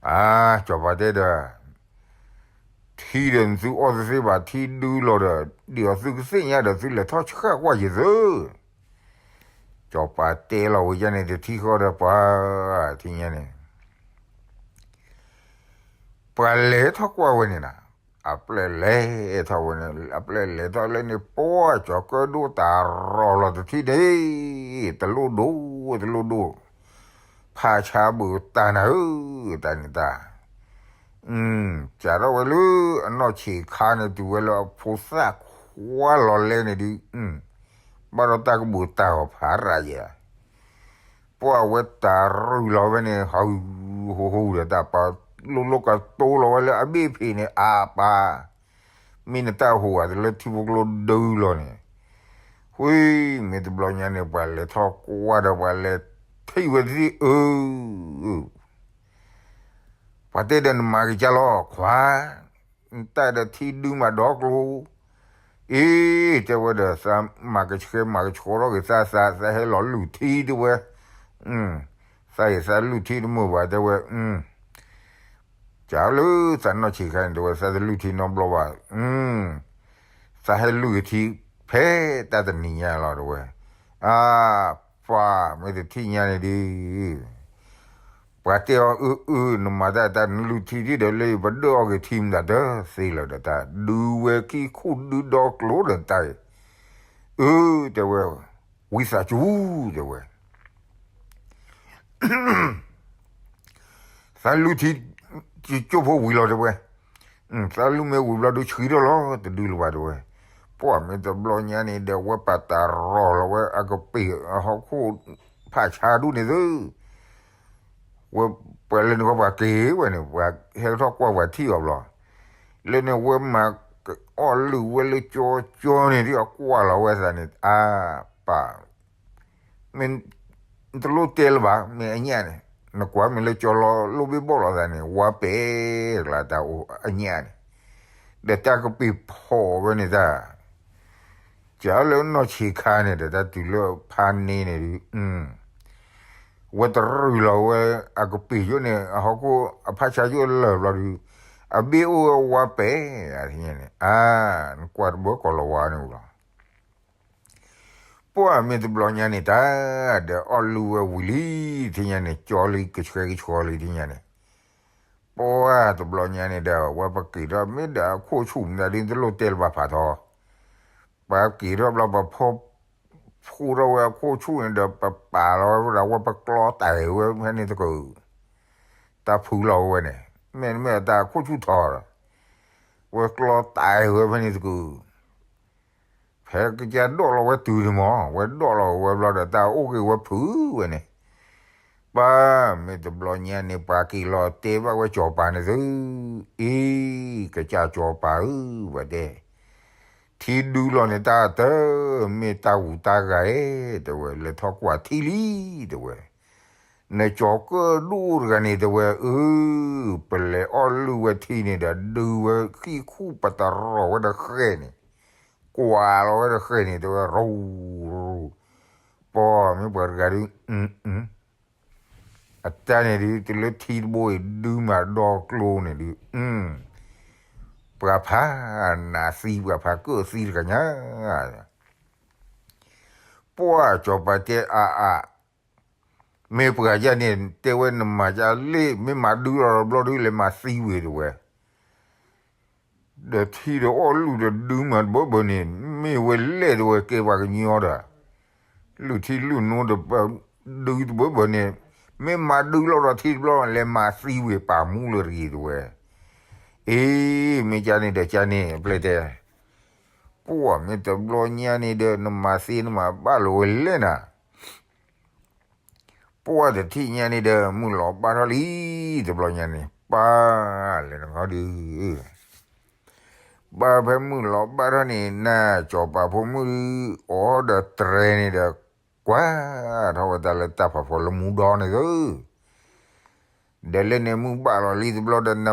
အါ, စီၤပၤတဲဒီး, ထံဒီးသုအီၣ်တသ့ဘၣ်, ထံဒုးလီၤဒီး ဒ်အီၤသုကသ့ၣ်ညါဒီး သုလဲၤထီၣ်ဆှၣ်ကွၢ်ယသၢ. စီၤပၤတဲလီၤဝဲဒ်န့ၣ် တထံၣ်ဃီဒီးပှၤ, ထံၣ်ညါန့ၣ် ပှၤလဲၤထီၣ်ကွၢ်ဝဲန့ၣ်နၤ, အပျဲၢ်လဲၤထီၣ်ဝဲန့ၣ်, အပျဲၢ်လဲၤထီၣ်လၢန့ၣ် ပှၢ်ကၠီၤကၢၣ်ဒိၣ်တၢ်ရီၤလီၤတထံၣ်န့ၣ်, တလိၣ်ဒိၣ်, တလိၣ်ဒိၣ်, ဖးဆါဘုးတၢ်နၤဧၢ, တၢ်န့ၣ်တၢ်, စးထီၣ်ဝဲလၢအနီၢ်ဆံးခါန့ၣ် တုၤဝဲလၢအဖိသၣ်ခွါလီၤလဲန့ၣ်ဒုး, ဘၣ်ဒီးတၢ်ကဘုးတၢ်ဂီၤဖးရးယဲ ပှၢ်ဝဲတၢ်ရုၢ်လီၤဝဲန့ၣ် ဟူဟူဒီးတၢ်ပာ်လိၤလိၤကတိၤလီၤဝဲလၢအဘ့ၣ်ဖံးန့ၣ် အါပၢ်, မ့ၢ်နတၢ်ဟူးဂၤတလၢထံဖိကျိဒုးလီၤန့ၣ်, ဃိ, မ့ၢ်တဘျီညါန့ၣ် ပှၤလဲၤထီၣ်ကွၢ်ဒီးပှၤလဲၤထံၣ်ဝဲတထံၣ်အၢ ပှၤတဲဒီးနမၤက့ၤကၢ်လီၤ ခွါ, နတၢ်ဒီးထံဒုးမးဒီကျိ, အ့, တဲဝဲဒီး သးမၤကဆှဲမၤကဆှီထီၣ်က့ၤသး, သးဟဲလီၤလုၢ်ထံတဲဝဲ, သးအံၤသးလုၢ်ထံတမုာ်ဘၣ်တဲဝဲ, ကလၢသးနီၢ်ဆံးခါန့ၣ်တဲဝဲ သးတလုၢ်ထံနီတဘျီဘၣ်, သးဟဲလုၢ်က့ၤထံဖဲတၢ်တနံၤညါလီၤတဲဝဲ, အါ, ပှၤမ့ၢ်တထံၣ်ညါန့ၣ်ဒုး ပှၤတဲအီၤအၢအၢ နမၤတၢ်တၢ်နလုၢ်ထံထံၣ်ဒီးလၢ ပဒၢအီၤက့ၤထံမတၤတသ့လၢၤဒီးတၢ် ဒုးဝဲခံခူၣ်ဒုးဒီကျိဒီးတၢ်အံၤ, အၢ, တဲဝဲ, ဝံသးစူၤ, တဲဝဲ သးလုၢ်ထံကၠိဖိဝံၤလီၤတဲဝဲ, သးလုၢ်မ့ၢ်ဝံၤဘျီဒုးဆှံထီၣ်လီၤ တဒုးလၢၤဘၣ်တဲဝဲ, ပှၢ်မ့ၢ်တဘျီညါန့ၣ်ဒီး ဝဲပာ်တၢ်ရီၤလီၤဝဲအကပ့ၤအဟီၣ်ခိၣ်ဖးဆါဒူၣ်န့ၣ်သု, ဝဲပှၤလၢန့ၣ်ခီပှၤက့ၤဝဲန့ၣ် ပှၤဟဲထီၣ်ကွၢ်ပှၤထံၣ်အီၤဘျီ, လၢန့ၣ်ဝဲမၤအီၣ်လုၢ်ဝဲလၢကၠီကၠီန့ၣ် ဒ်အကွၢ်လီၤဝဲသးန့ၣ် အါပၢ် မ့ၢ်တလိၣ်တဲလၢၤဘၣ် မ့ၢ်အညၣ်န့ၣ်, နကွၢ်မ့ၢ်လၢကၠီလီၤလိၣ်ဘ့ၣ်ဘီၣ်လီၤသးန့ၣ် ဝါပဲာ်ကျါတၢ်အိၣ်အညၣ်န့ၣ်, ဒီးတၢ်ကပ့ၤဖီၣ်ဝဲန့ၣ်တၢ်, ကလၢနီၢ်ဆံးခါန့ၣ်ဒီး တၢ်တုၤလၢဖါန့ၣ်န့ၣ်ဒုး ဝဲတရုၢ်လီၤဝဲအကပ့ၤယိၣ်န့ၣ် အဟီၣ်ခိၣ်အဖးဆါယိၣ်လၢာ်ဘျီဒုး, အဘ့ၣ်အိၣ်ဝဲဝါပဲာ်, န့ၣ်, အါ, နကွၢ်တဘၢကီးလီၤဝါန့ၣ်လီၤ ပှၢ်မ့ၢ်တဘျီညါန့ၣ်တၢ်, ဒီးအီၣ်လုၢ်ဝဲဝံၤလံ, ထံၣ်ညါန့ၣ် ကၠီလံကဆှဲကဆှီလံထံၣ်ညါန့ၣ်, ပှၢ်တဘျီညါန့ၣ်ဒီး ဝဲပက့ၤထီၣ်မ့ၢ်ဒီးအခိၣ်ဆူၣ်မတၤဒ်တလိၣ်တဲလၢၤဘၣ်ဖးထီ, ပက့ၤထီၣ်ဘျီပဖီ ဖှူထီၣ်ဝဲအခိၣ်ဆူၣ်န့ၣ်ဒီး ပပာ်လီၤဝဲဒၣ် ဝဲပကျီတၢ်ဝဲဖဲန့ၣ်တကုာ်, တၢ်ဖုလီၤဝဲန့ၣ်, မ့ၢ်မ့ၢ်တၢ်ခိၣ်ဆူၣ်ထီၣ်ဒီး, ဝဲကျီတၢ်ဝဲဖဲန့ၣ်တကုာ်, ဖဲကစၢ်ဒိးလီၤဝဲတုၤန့ၣ်မး ဝဲဒိးလီၤဝဲဘျီဒီး တၢ်အိၣ်က့ၤဝဲဖုးဝဲန့ၣ်, ပၢ်မ့ၢ်တဘျီညါန့ၣ် ပှၤက့ၤလီၤတဲဘၣ်ဝဲစီၤပၤန့ၣ်သု, အ့, ကစၢ်စီၤပၤဧၢ, ပှၤတဲ ထံဒုလီၤန့ၣ်တၢ်တမ့ၢ်တၢ်ဂူၤတၢ်ဂၤဧၢ, တဲဝဲ, လဲၤထီၣ်ကွၢ်ထံလံ, တဲဝဲ. နကၠီၤကၢၣ်ဒိၣ်တဂၤန့ၣ် တဲဝဲ, အၢ, ပလဲၤအီၣ်လုၢ်ဝဲထံန့ၣ်ဒီး ဒုဝဲခံခူၣ် ပတရီၤဝဲဒီးဃဲၣ်န့ၣ်, ကွၢ်လီၤဝဲဒီးဃဲၣ်န့ၣ် တဲဝဲ, ရူၤရူၤ, ပှၤမ့ၢ်ပှၤတဂၤဒုး အတၢ်န့ၣ်ဒုး တုၤလၢထံတဘိအံၤ ဒုမၤဒီကျိန့ၣ်ဒုး, ပှၤဖးနးသံပှၤဖးကၢၣ်သံတဂၤညါ, ပှၢ်ကၠီၤပၤတဲအါအါ, မ့ၢ်ပှၤယဲန့ၣ် တဲဝဲနမၤယဲလ့ၣ်, မ့ၢ်မၤဒုလီၤတဘျီဒုး လဲၤမၤသံဝံၤတဲဝဲ ဒီးထံဒီးအီၣ်လုၢ်ဒီးဒုမၤတဘၢဘၢန့ၣ် မ့ၢ်ဝဲလဲၣ်တဲဝဲ ကဲပှၤကညီဒီး လုၢ်ထံလုၢ်နိဒီး ဒုတဘၢဘၢန့ၣ် မ့ၢ်မၤဒုလီၤဒီးထံတဘျီ လဲၤမၤသံဝံၤပာ်မူလၢရံၤတဲဝဲ. အ့ မ့ၢ်ကန့ၣ်ဒီးကန့ၣ် ပျဲၢ်တဲ, ပှၢ်မ့ၢ်တဘျီညါန့ၣ်ဒီး နမၤသ့နမၤဘၣ်လီၤဝဲလဲၣ်နၤ ပှၢ်တထံၣ်ညါန့ၣ်ဒီး မုၢ်လီၤဘၣ်ထီၣ်လံ, တဘျီညါန့ၣ် ပၢ်လဲၤနဂီၢ်ဒုး, ဘၣ်ဖဲမုၢ်လီၤဘၣ်ထီၣ်န့ၣ် နကၠီၤပၤဖိမုၣ်ဒုး အီၣ်ဒီးတြဲၤန့ၣ်ဒီး ကွၢ်ထီၣ်ဝဲတၢ်လၢတၢ်ဖးဖီလၢမူဒီန့ၣ်သု, ဒီးလၢန့ၣ်မုၢ်ဘၣ်လီၤလံတဘျီဒီး န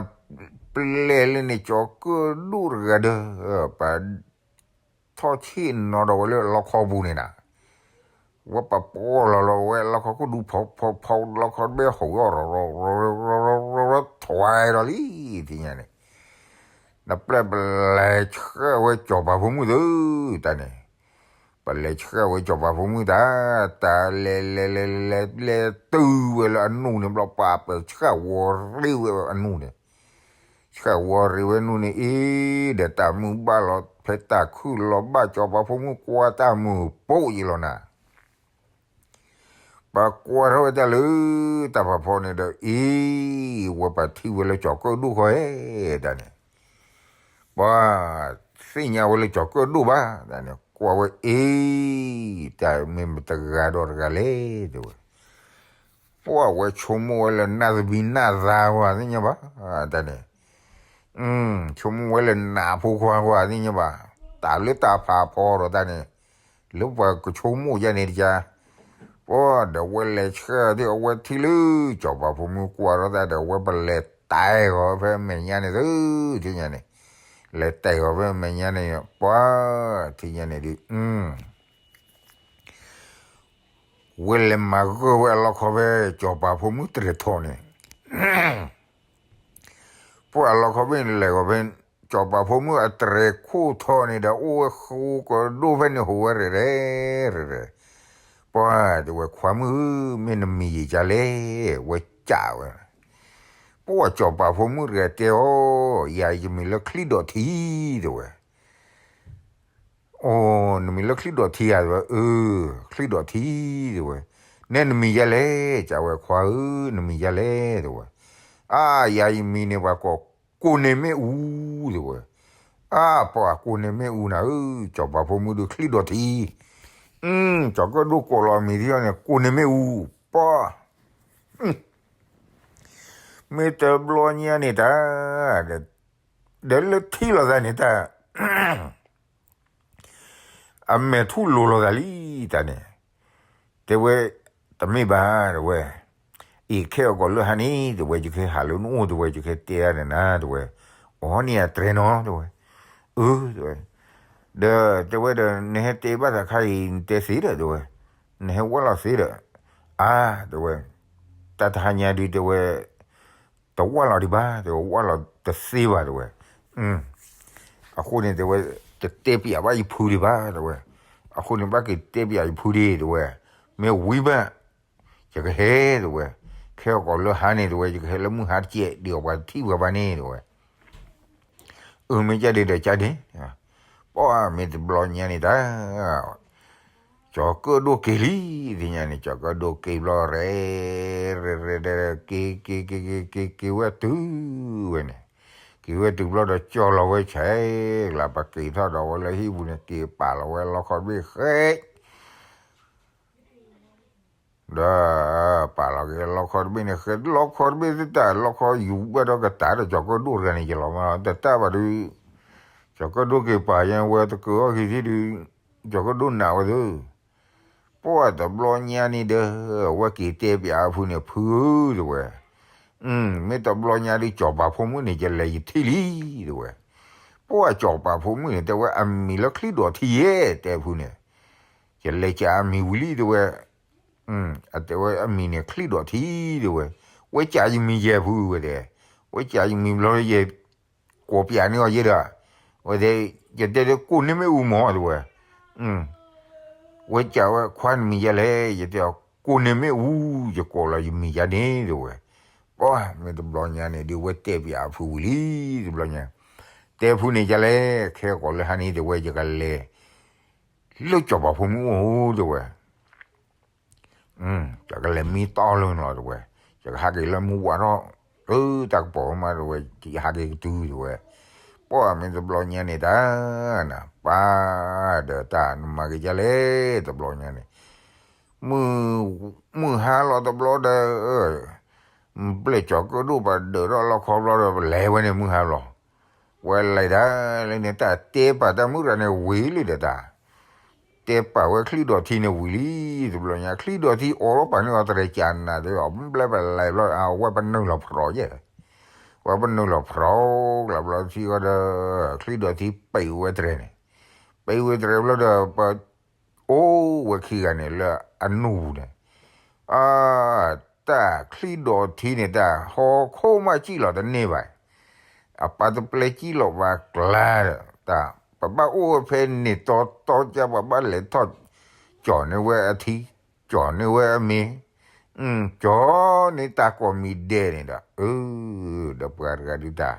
ပျဲၢ်လၢန့ၣ် ကၠီၤကၢၣ်ဒိၣ်တဂၤဒီး ပ ထီၣ်ဆ့ၣ်နီၤဒီးဝဲလၢအလီခီပူၤန့ၣ်နၤ, ဝဲပပီၢ်လီၤလီၤဝဲလီခီခိၣ်ဒူဖီဖီဖီ လီခီတဘ့ၣ်ဟီၣ်ဝဲ ထွဲဒီးလံ, ထံၣ်ညါန့ၣ် နပျဲၢ်ပလဲၤဆှၢဝဲကၠီၤပၤဖိမုၣ်သု, တၢ်န့ၣ် ပလဲၤဆှၢဝဲကၠီၤပၤဖိမုၣ်တၢ်, တၢ်လဲၤလဲၤလဲၤလဲၤလဲၤတုၤဝဲလၢအနူၢ်န့ၣ်ဘျီ ပှၢ်ပဆှၢဝီၤရ့ဝဲအနူၢ်န့ၣ် ဆှၢဝီၤရ့ဝဲနူၢ်န့ၣ်အံၤ, ဒီးတၢ်မုၢ်ဘၣ်လီၤဖဲတၢ်ခုၣ်လီၤဘၣ် ကၠီၤပၤဖိမုၣ်ကွၢ်တၢ်မုာ်ပိာ်ယံၤလီၤနၤ, ပကွၢ်ထီၣ်ဝဲတၢ်လၢ တၢ်ဖးဖီန့ၣ်ဒီးအံၤ, ဝဲပထံၣ်ဝဲလၢကၠီၤကၢၣ်ဒိၣ်ဃီဧဲ, တၢ်န့ၣ် ပှၤသ့ၣ်ညါဝဲလၢကၠီၤကၢၣ်ဒိၣ်ဘၣ်, တၢ်န့ၣ် ကွၢ်ဝဲအံၤ, တၢ်မ့ၢ်မတဂၤဒီးတဂၤလဲၣ် တဲဝဲ ပှၢ်ဝဲဆိကမိၣ်ဝဲလၢနၢ်သဘံၣ်နၢ်သါကွၢ်သ့ၣ်ညါဘၣ်, တၢ်န့ၣ် ဆိကမိၣ်ဝဲလၢနးဖိခွါကွၢ်သ့ၣ်ညါဘၣ်, တၢ်လၢတၢ်ဖးဖီဒီးတၢ်န့ၣ်, လၢပှၤကဆိကမိၣ်ယဲန့ၣ်တကါ, ပှၢ်ဒီးဝဲလဲၤဆှၢဒ်အဝဲထံၣ်လၢ ကၠီၤပၤဖိမုၣ်ကွၢ်ထီၣ်တၢ်ဒီး ဝဲပလဲၤတဲာ်ဂီၤဖဲမဲာ်ညါန့ၣ်သု, ထံၣ်ညါန့ၣ်, လဲၤတဲာ်ဂီၤဖဲမဲာ်ညါန့ၣ်, ပှၢ်ထံၣ်ညါန့ၣ်ဒုး ဝဲလဲၤမၤဂၢၢ်ဝဲအလီခီဖဲ ကၠီၤပၤဖိမုၣ်တြဲၤထီၣ်န့ၣ်, ပှၢ်အလီခီဖဲန့ၣ်လဲၤဂီၤဖဲ ကၠီၤပၤဖိမုၣ်အတြဲၤခိၣ်ထီၣ်န့ၣ်ဒီး အိၣ်ဝဲဃိကဒိၣ်ဖဲန့ၣ် ဟူးဝဲရဲၣ်ရဲၣ်, ပှၢ်တဲဝဲခွါမုၣ်ဧၢ, မ့ၢ်နမံၤယံာ်ကလဲၣ်, ဝဲကးဝဲ ပှၢ်ကၠီၤပၤဖိမုၣ်တဂၤတဲအီၤ, ယၤယမံၤလၢချံဒီးထံ, တဲဝဲ အိ, နမံၤလၢချံဒီးထံဧါ, တဲဝဲ, အၢ, ချံဒီးထံ, တဲဝဲ, နဲနမံၤယဲလဲၣ်, ကးဝဲခွါဧၢ, နမံၤယဲလဲၣ်, တဲဝဲ, အါ, ယၤယမံၤန့ၣ် ပှၤကိးကိးန့ၢ်မ့ၣ်အူ, တဲဝဲ, အါ, ပှၤကိးန့ၢ်မ့ၣ်အူနၤဧၢ, ကၠီၤပၤဖိမုၣ်ဒုးချံဒီးထံ, ကၠီၤကၢၣ်ဒိၣ်ကိးလီၤမံၤထံအီၤန့ၣ် ကိးန့ၢ်မ့ၣ်အူ, ပှၢ် မ့ၢ်တဘျီညါန့ၣ်တၢ်, ဒီးလၢထံၣ်လိာ်သးန့ၣ်တၢ်, အမဲာ်ထူၣ်လိၤလိာ်သးလံတၢ်န့ၣ်, တဲဝဲ, တမ့ၢ်ဘၣ် တဲဝဲ, အံၤခဲအကီးလၢဟါန့ၣ် တဲဝဲ ယကဟဲဟးလၢနအိၣ် တဲဝဲ ယကဟဲတဲအါန့ၣ်နၤ တဲဝဲ, အီန့ၣ်အတြဲၤနီၤ တဲဝဲ, အၢ တဲဝဲ, ဒီးတဲဝဲဒီး နဟဲတဲဘၣ်သးခါအံၤ နတဲသ့ဒီး တဲဝဲ, နဟဲဝၢ်လီၤသ့ဒီး, အါ တဲဝဲ, တၢ်တဟါညါဒုး တဲဝဲ တဝၢ်လီၤဒံးဘၣ် တဲဝဲ, ဝၢ်လီၤတသ့ဘၣ် တဲဝဲ, အဃိန့ၣ် တဲဝဲ, တတဲပျးဘၣ်ယဖုဒံးဘၣ် တဲဝဲ, အဃိန့ၣ် ဘၣ်က့ၤတဲပျးယဖုဒံး တဲဝဲ, မ့ၢ်ဝံၤဘၣ် ယကဟဲ တဲဝဲ, ခဲအကီးလၢဟါန့ၣ် တဲဝဲ ယကဟဲလၢမုၢ်ဟါတကဲး ဒ်အပှၤတထံၣ်ပှၤဘၣ်န့ၣ် တဲဝဲ အၢ မ့ၢ်ကဒ်ဒီးကဒ်, ပှၢ်မ့ၢ်တဘျီညါန့ၣ်တၢ် ကၠီၤကၢၣ်ဒိၣ်က့ၤလံ, သ့ၣ်ညါန့ၣ် ကၠီၤကၢၣ်ဒိၣ်က့ၤဘျီ ရဲၣ်ရဲၣ်ရဲၣ်ရဲၣ် က့ၤ က့ၤ က့ၤ က့ၤ က့ၤ က့ၤဝဲတုၤဝဲန့ၣ်, က့ၤဝဲတုၤဘျီဒီး ကၠီလီၤဝဲဆဲး, လၢပက့ၤထီၣ်ဒီးဝဲလၢဟံၣ်ပူၤန့ၣ် က့ၤပာ်လီၤဝဲလီခီတဘ့ၣ်ဃဲး ဒီး ပာ်လီၤက့ၤလီခီတဘ့ၣ်န့ၣ် ဃဲး လီခီတဘ့ၣ်သတး လီခီယူၤဘၣ်ဒီးကတၢၢ်ဒီး ကၠီၤကၢၣ်ဒိၣ်တဂၤန့ၣ် ယလီၤမးလီၤ တတၢၢ်ဘၣ်ဒီး ကၠီၤကၢၣ်ဒိၣ်က့ၤပာ်ယဲဝဲတကၢၤအီၣ်က့ၤထံဒုး, ကၠီၤကၢၣ်ဒိၣ်နာ်ဝဲသ့ၣ်, ပှၢ်တဘျီညါန့ၣ်ဒီး အဝဲက့ၤတဲပၠးအဖုန့ၣ် ဖုဧၢ တဲဝဲ, မ့ၢ်တဘျီညါဒုး ကၠီၤပၤဖိမုၣ်န့ၣ် ယလဲၤယထံၣ်လံ တဲဝဲ, ပှၢ်ကၠီၤပၤဖိမုၣ်န့ၣ် တဲဝဲအမံၤလၢချံၣ်ဒီးထံယဲ တဲဖုန့ၣ်, ယလဲၤကးအမံၤဝံၤလံ တဲဝဲ အတဲဝဲအမံၤန့ၣ် ချံၣ်ဒီးထံ တဲဝဲ, ဝဲကးယမံၤယဲၢ်ဖုဝဲတဲ, ဝဲကးယမံၤဘျီယဲၢ် ကိးပၠးန့ၢ်အီၤယဲဒီး, ဝဲတဲ, ယတဲဒ်ကိးန့ၢ်မ့ၣ်အူမၢ တဲဝဲ, ဝဲကးဝဲခွါနမံၤယဲလဲၣ်, ယတဲအီၤကိးန့ၢ်မ့ၣ်အူ, ယကိးလီၤယမံၤယဲန့ၣ် တဲဝဲ, ပှၢ်မ့ၢ်တဘျီညါန့ၣ်ဒုး ဝဲတဲပၠးအဖုဝံၤလံ, တဘျီညါ, တဲဖုန့ၣ်ယဲလဲၣ်, ခဲကိးလၢဟါန့ၣ် တဲဝဲ ယကလဲၤ လၢကၠီၤပၤဖိမုၣ်အိၣ် တဲဝဲ ယကလဲၤမံတီလၢလီၤ တဲဝဲ, ယကဟးက့ၤလၢမုၢ်ဝါထီၣ်, အၢ တၢ်ကပီၤမး တဲဝဲ, ယဟးက့ၤကတုၤ တဲဝဲ, ပှၢ်မ့ၢ်တဘျီညါန့ၣ်တၢ်, ပၢ်ဒီးတၢ်နမၤက့ၤယဲလဲၣ် တဘျီညါန့ၣ်, မုၢ်ဟါလီၤတဘျီဒီး ပျဲၢ်ကၠီၤကၢၣ်ဒိၣ်ပှၤဒၢးထီၣ်လီခီဘျီဒီး ပလဲၤဝဲန့ၣ်မုၢ်ဟါလီၤ, ဝဲလဲၤဒၣ်လၢန့ၣ် တၢ်တဲပာ်တၢ်မုၣ်တဂၤန့ၣ်ဝံၤလံဒီးတၢ် တဲပာ်ဝဲချံၣ်ဒီးထံန့ၣ်ဝံၤလံ, တဘျီညါ ချံၣ်ဒီးထံအိးထီၣ်ပာ်န့ၢ်အီၤတရဲၣ်ကးနးဒီး ဘျဲပလဲၤဘျီ အဝဲပနုာ်လီၤဖြီးယဲၢ်, ဝဲပနုာ်လီၤဖြီးကျါဘျီထံဃီဒီး ချံၣ်ဒီးထံပံးဝဲတရဲၣ်န့ၣ်, ပံးဝဲတရဲၣ်ဘျီဒီး ပ အိၣ်ဝဲခံဂၤန့ၣ်လၢအနူၢ်ပူၤန့ၣ်, အ တၢ်ချံၣ်ဒီးထံန့ၣ် တၢ်ဟီခိၣ်မးစံၣ်လီၤတန့ၢ်ဘၣ်, အပၢ်တပျဲစံၣ်လီၤဘၣ်ကျါဒီး တၢ် ပဘၣ်အိၣ်ဝဲဖဲန့ၣ်တီတီကါ ပဘၣ်လဲၤထီၣ် ကၠီၤန့ၢ်ဝဲအထံ, ကၠီၤန့ၢ်ဝဲအမ့ၤ, ကၠီၤန့ၢ်တၢ်ကိးမံၤဒဲးန့ၣ်ဒီး အၢ ဒီးပှၤတဂၤဒုးတၢ်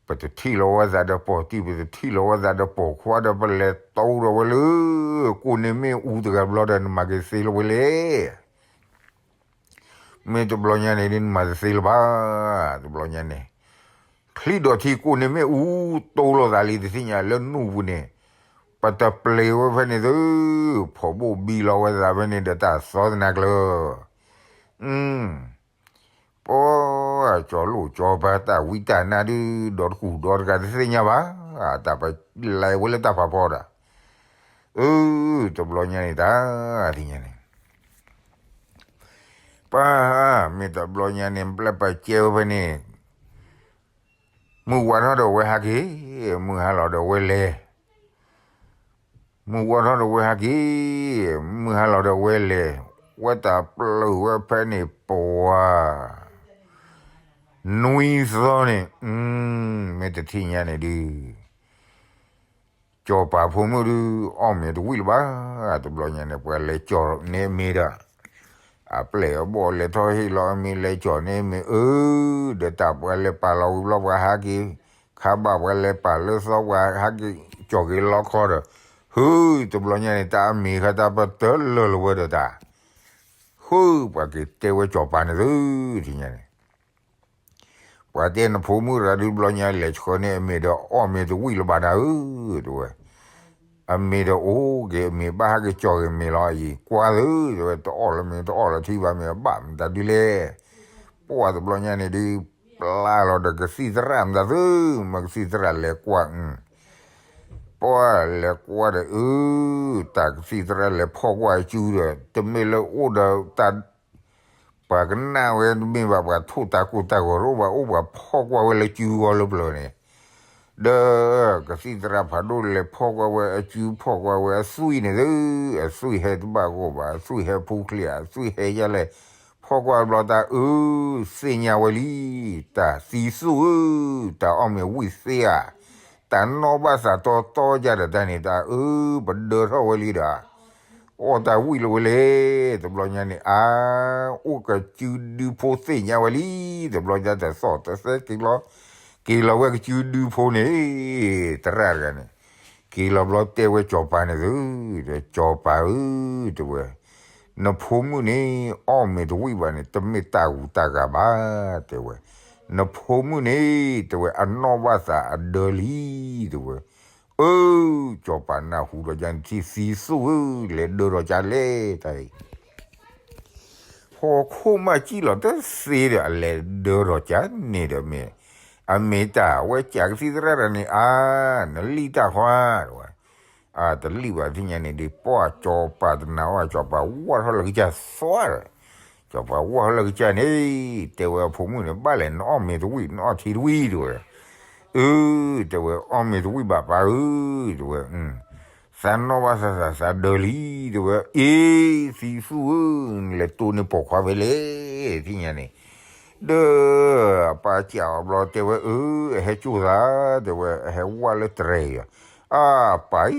ပတထံၣ်လီၤဝဲသးဒီးပိာ်တံၢ် ပတထံၣ်လီၤဝဲသးဒီးပိာ်ခွါဒီး ပလဲၤတိဒီးဝဲလၢ ကိးန့ၢ်မ့ၣ်အူတဂၤဘျီဒီး နမၤက့ၤသ့လီၤဝဲလဲၣ်. မ့ၢ်တဘျီညါန့ၣ်ဒ်နမၤတသ့လၢၤဘၣ်, တဘျီညါန့ၣ် ချံၣ်ဒီးထံကိးန့ၢ်မ့ၣ်အူ တိလီၤသးလံတသ့ၣ်ညါလၢနူၢ်ပူၤန့ၣ်, ပတပျ့ၤဝဲဖဲန့ၣ်သု, ဖီဘိၣ်ဘံလီၤဝဲသးဖဲန့ၣ်ဒီးတၢ်သီသနၤကျၢၤ ပှၤကၠီၤလိၣ်ကၠီၤပၤတၢ်ဝံတၢ်နါဒုး ဒီတကူၣ်ဒီတဂၤတသ့ၣ်ညါဘၣ်, တၢ်ပလဲၤဝဲလၢတၢ်ဖးဖီဒီး, အၢ တဘျီညါန့ၣ်တၢ်သ့ၣ်ညါန့ၣ်, ပှၤ မ့ၢ်တဘျီညါန့ၣ် ပျဲပာ်ကဲဝဲဖဲန့ၣ်, မုၢ်ဝါထီၣ်ဒီးဝဲဟးက့ၤ, မုၢ်ဟါလီၤဒီးဝဲလဲၤ မုၢ်ဝါထီၣ်ဒီးဝဲဟးက့ၤ, မုၢ်ဟါလီၤဒီးဝဲလဲၤ, ဝဲတၢ်ပျုာ်ဝဲဖဲန့ၣ်ပှၤ နွံသီန့ၣ်, မ့ၢ်တထံၣ်ညါန့ၣ်ဒုး, ကၠီၤပၤဖိမုၣ်ဒုး အီၣ်မ့ၤတဝံၣ်လၢၤဘၣ်, တဘျီညါန့ၣ် ပှၤလဲၤကၠီၤန့ၢ်အမ့ၤဒီး, အပျဲၢ်အဘီၣ်လဲၤထီၣ်ဟ့ၣ်လီၤအမ့ၤလဲၤကၠီၤန့ၢ်အမ့ၤအၢ, ဒီးတၢ်ပှၤလဲၤပာ်လီၤဝံၤဘျီပှၤဟးက့ၤ, ခါဘၣ်ပှၤလဲၤပာ်လၢသီပှၤဟးက့ၤကၠီၤက့ၤလီခီဒီး, ဟု တဘျီညါန့ၣ် တၢ်အမ့ၤဃီတၢ်ပတလၢာ်လီၤဝဲဒီးတၢ်, ဟု ပှၤက့ၤတဲဝဲကၠီၤပၤန့ၣ်သု, ထံၣ်ညါန့ၣ် ပှၤတဲနဖိမုၣ်တဂၤဒုးတဘျီညါ လဲၤဆှၢန့ၢ်အမ့ၤဒီးအီၣ်မ့ၤတဝံၣ်လၢၤဘၣ်နၤဧၢ, တဲဝဲ, အမ့ၤဒီးအိၣ်က့ၤအမ့ၤဘၣ်ဟးက့ၤကၠီၤက့ၤမ့ၤလီၤအံၤ ကွၢ်သု, တဲဝဲ တအီၣ်လၢမ့ၤတအီၣ်လၢထံဘၣ်မ့ၤဘၣ်မတၤဒုးလဲၣ်, ပှၤတဘျီညါန့ၣ်ဒုး ပျၢ်လီၤဒီးကသံၣ်သရၣ်မတၤသု, မ့ၢ်ကသံၣ်သရၣ်လဲၤကွၢ် ပှၤလဲၤကွၢ်ဒီးအၢ, တၢ်ကသံၣ်သရၣ်လဲၤဖီၣ်ကွၢ်အစုဒီး တမ့ၢ်လၢအိၣ်ဒီးတၢ် ပှၤကနၣ်ဝဲတမ့ၢ်ဘၣ် ပှၤထိၣ်တၢ်ကိၢ်တၢ်ဂီၤတအိၣ်ဘၣ် အိၣ်ပှၤဖီၣ်ကွၢ်ဝဲလၢစုဂီၤလၢပျၢၤန့ၣ်, ဒီးကသံၣ်သရၣ်ဖးဒိၣ်လဲၤဖီၣ်ကွၢ်ဝဲအစု ဖီၣ်ကွၢ်ဝဲအသွံၣ်န့ၣ်သု, အသွံၣ်ဟဲတဘၣ်ဂီၢ်ဘၣ် အသွံၣ်ဟဲဖူချ့ အသွံၣ်ဟဲယဲလဲၣ်, ဖီၣ်ကွၢ်ဘျီတၢ်အၢ, သ့ၣ်ညါဝဲလံ, တၢ်သံသူၣ်ဧၢ, တၢ်အီၣ်မ့ၤဝံၣ်သ့ဧါ, တၢ်နီၣ်ဘၣ်သးတီတီယၤဒီးတၢ်န့ၣ် တၢ်အၢ ပဒၢထီၣ်ဝဲလံဒီး အီၣ်တၢ်ဝံၣ်လၢၤဝဲလဲၣ်, တဘျီညါန့ၣ် အါ, အိၣ်ကစုဒုဖိသ့ၣ်ညါဝဲလံ, တဘျီညါတသီၣ်တသဲက့ၤလီၤ, က့ၤလီၤဝဲကစုဒုဖိန့ၣ်, သရၣ်တဂၤန့ၣ်, က့ၤလီၤဘျီတဲဝဲကၠီၤပၤန့ၣ်သု, ဒီးကၠီၤပၤဧၢ, တဲဝဲ, နဖိမုၣ်န့ၣ် အီၣ်မ့ၤတဝံၣ်ဘၣ်န့ၣ် တမ့ၢ်တၢ်ဂူၤတၢ်ဂၤဘၣ်, တဲဝဲ, နဖိမုၣ်န့ၣ် တဲဝဲ အနီၣ်ဘၣ်သးအဒၢလံ, တဲဝဲ, အၢ, ကၠီၤပၤနၢ်ဟူဒီးယၤန့ၣ်ထံၣ်သံသူၣ်ဧၢ, လဲၤဒၢထီၣ်ကလဲၣ်တၢ်အံၤ, ဟီၣ်ခိၣ်မးစံၣ်လီၤတသ့ဒီး အလဲၤဒၢထီၣ်ကန့ၣ်ဒီးမ့ၢ်, အမ့ၢ်တၢ်ဝဲကးကသံၣ်သရၣ်တၢ်န့ၣ် အါ, နလံၣ်တၢ်ဃီဧါ တဲဝဲ. အါ တလံၣ်ဘၣ်သ့ၣ်ညါန့ၣ်ဒီး ပှၢ်ကၠီၤပၤတနာ်အီၤ ကၠီၤပၤဝၢ်ထီၣ်လၢကစၢ်သွါဒီး ကၠီၤပၤဝၢ်ထီၣ်လၢကစၢ်န့ၣ်, တဲဝဲအဖိမုၣ်န့ၣ် ဘၣ်လဲၣ် နအီၣ်မ့ၤတဝံၣ် နအီၣ်ထံတဝံၣ် တဲဝဲ. အၢ တဲဝဲ အီၣ်မ့ၤတဝံၣ်ဘၣ်ပၢ်ဧၢ တဲဝဲ. သးနီၣ်ဘၣ်သးသးသးဒၢလံ တဲဝဲ. အ့ သံသူၣ်ဧၢ, နလဲၤတိၢ်န့ၢ်ပိာ်ခွါဖဲလဲၣ် သ့ၣ်ညါန့ၣ်, ဒီးအပၢ်ကးအီၤဘျီတဲဝဲ အၢ အဟဲကၠိၣ်သး တဲဝဲ အဟဲဝၢ်လၢတြဲၤအံၤ, အါပၢ်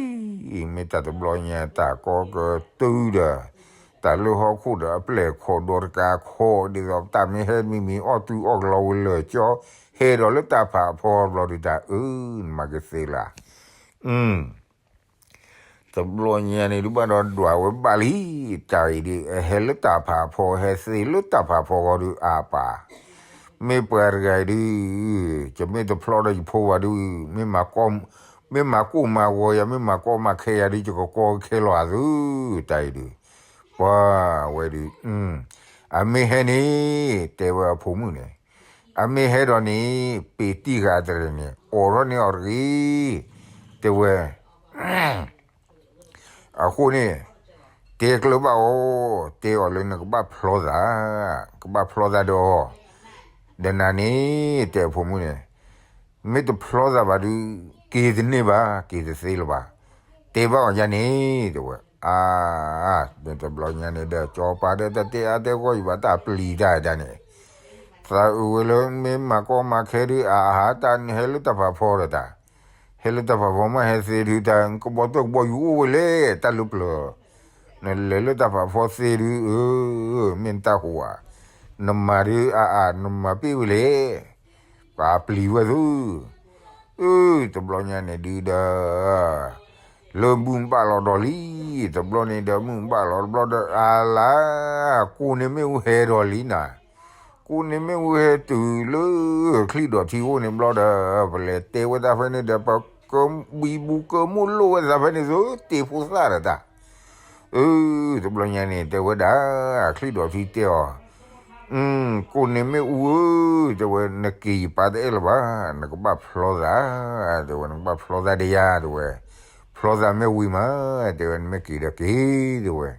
အံၤ မ့ၢ်တၢ်တဘျီညါ တၢ်ကီကတုၤဒီး တၢ်လၢဟီၣ်ခိၣ်ဒီးအပျဲၢ်ခိၣ်ဒီးတကးခိၣ် ဒ်သိးတၢ်မ့ၢ်ဟဲမံမံၤအီၣ်တုၤအီၣ်ကလီဝဲလၢာ်ကၠီ ဟဲဒီးလၢတၢ်ဖးဖီဘျီဒီးတၢ်အၢ နမၤကသ့လၢ တဘျီညါန့ၣ်ဒုးဘၣ်ဒီးဒွးဝဲဘၣ်လံ, တၢ်အံၤဒုး အဟဲလၢတၢ်ဖးဖီ ဟဲသ့လၢတၢ်ဖးဖီဃီဒုးအါပၢ်, မ့ၢ်ပှၤတဂၤအံၤဒုး ယမ့ၢ်တဖျီဒီးယဖိဘၣ်ဒုး မ့ၢ်မၤကိၢ်မၤဂီၤယၤ မ့ၢ်မၤကီမၤခဲယၤဒုး ယကကီခဲလီၤအသု, တၢ်အံၤဒုး ပှၤဝဲဒုး အမ့ၢ်ဟဲန့ၣ် တဲဝဲအဖိမုၣ်န့ၣ်, အမ့ၢ်ဟဲဒီးန့ၣ် ပ့ၤတံၢ်ဃာ်တရံးန့ၣ် အိးထီၣ်န့ၢ်အီၤတဂ့ၤ, တဲဝဲ အဃိန့ၣ် တဲကျၢၤဘၣ်အီၤ, တဲအီၤလၢနကဘၣ်ဖျီသး, ကဘၣ်ဖျီသးဒီးအီၤ, ဒီးနၤန့ၣ် တဲအဖိမုၣ်န့ၣ်, မ့ၢ်တဖျီသးဘၣ်ဒုး က့ၤတန့ၢ်ဘၣ် က့ၤတသ့လၢၤဘၣ်, တဲဘၣ်အီၤယၤန့ၣ် တဲဝဲ. အါ မ့ၢ်တဘျီညါန့ၣ်ဒီး ကၠီၤပၤဒီးတတဲအါတဲဂီၢ်ယံၤဘၣ် တၢ်ပျံၤတၢ်ဒၣ်န့ၣ်, သးအုးဝဲလၢမ့ၢ်မၤကီမၤခဲဒုး အဟးတၢ်နဟဲလၢတၢ်ဖးဖီဒီးတၢ်, ဟဲလၢတၢ်ဖးဖီမးဟဲသ့ဒုး တၢ်ကဘီတၢ်ကဘီယူၤအိၣ်ဝဲလဲၣ် တၢ်လၢပျၢၤ, နလဲၤလၢတၢ်ဖးဖီသ့ဒုး အၢ မ့ၢ်နတၢ်ဟူဧါ, နမၤဒုးအါအါ နမၤပ့ၢ်ဝဲလဲၣ်, ပှၤပျံၤဝဲသု, အၢ တဘျီညါန့ၣ်ဒုးဒီး လၢမုၢ်ဘၣ်လီၤဒီးလံ, တဘျီန့ၣ်ဒီးမုၢ်ဘၣ်လီၤတဘျီဒီး အလါ ကိၣ်န့ၣ်မ့ၣ်အူဟဲဒီးလံနၤ, ကိၣ်န့ၣ်မ့ၣ်အူဟဲတုၤလၢ ချံၣ်ဒီးထံအိၣ်န့ၣ်ဘျီဒီး ပလဲၤတဲဝဲသးဖဲန့ၣ်ဒီး ပကဘံဘူကမိၣ်လိၣ်ဝဲသးဖဲန့ၣ်သု တ့ဖိသၣ်ဒီးတၢ် အၢ တဘျီညါန့ၣ် တဲဝဲဒၣ် ချံၣ်ဒီးထံတဲအီၤ, ကိၣ်န့ၣ်မ့ၣ်အူဧၢ, တဲဝဲ နက့ၤယပၢ်တအဲၣ်လၢၤဘၣ်, နကဘၣ်ဖျီသး, တဲဝဲ နကဘၣ်ဖျီသးဒီးယၤ တဲဝဲ, ဖျီသးမ့ၢ်ဝံၤမး, တဲဝဲ နမ့ၢ်က့ၤဒီးက့ၤ တဲဝဲ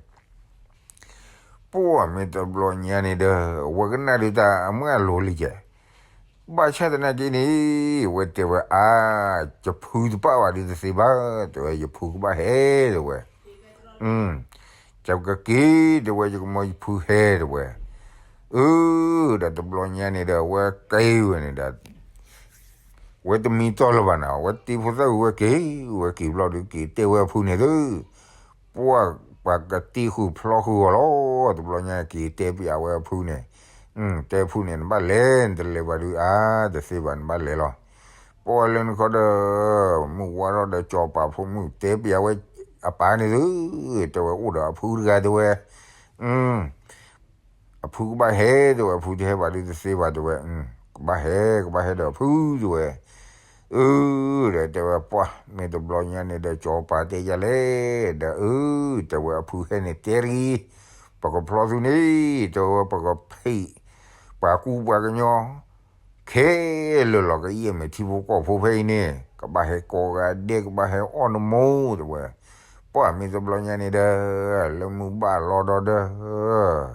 ပှၢ်မ့ၢ်တဘျီညါန့ၣ်ဒီး အဝဲကနၣ်ဒုးတၢ်အမုၢ်အလိၤလံကဲ, ဘၣ်ဆၣ်သနာ်က့န့ၣ် အဝဲတဲဝဲအါ, ယဖုတပာ်ဘၣ်ဒုးတသ့ဘၣ်, တဲဝဲ ယဖုကဘၣ်ဟဲ တဲဝဲ, ယကက့ၤ တဲဝဲ ယကမၤယဖုဟဲ တဲဝဲ, အၢ ဒီးတဘျီညါန့ၣ်ဒီး အဝဲက့ၤဝဲန့ၣ်ဒီး ဝဲတမံတီၢ်လၢၤဘၣ်နီၤ, ဝဲတ့ဖိသၣ်ဝဲက့ၤ, ဝဲက့ၤဘျီဒုးက့ၤတဲဝဲအဖုန့ၣ်သု, ပှၢ်ပှၤကတ့ဃုာ်ဖျီဃုာ်အီၤလီၤ, တဘျီညါက့ၤတဲပျးဝဲအဖုန့ၣ်, တဲဖုန့ၣ် နဘၣ်လဲၤ နတလဲၤဘၣ်ဒုးအါတသ့ဘၣ် နဘၣ်လဲၤလီၤ, ပှၢ်လၢနခီဒီး မုၢ်ဝါထီၣ်ဒီး ကၠီၤပၤဖိမုၣ်တဲပျးဝဲအပၢ်န့ၣ်သု, တဲဝဲအိၣ်ဒီးအဖုတဂၤတဲဝဲ အဖုကဘၣ်ဟဲ တဲဝဲ အဖုတဟဲဘၣ်ဒုးတသ့ဘၣ် တဲဝဲ, ကဘၣ်ဟဲ ကဘၣ်ဟဲဒီးအဖု တဲဝဲ, အၢ ဒီးတဲဝဲ ပှၢ်မ့ၢ်တဘျီညါန့ၣ်ဒီး ကၠီၤပၤတဲယၤလဲၣ်, ဒီးအၢ တဲဝဲ အဖုဟဲန့ၣ်တဲတဂ့ၤ, ပကဖျီသုန့ၣ် တဲဝဲ ပကဖံး ပှၤကူပှၤကညီ ခဲလၢာ်လီၤ ကအံၣ်အမဲာ်ထံဖိကီၢ်ဖိဖဲအံၤန့ၣ် ကဘၣ်ဟဲကိးဂၤဒဲး ကဘၣ်ဟဲအီၣ်နမိၢ် တဲဝဲ, ပှၢ်မ့ၢ်တဘျီညါန့ၣ်ဒီး လၢမုၢ်ဘၣ်လီၤဒီးဒီး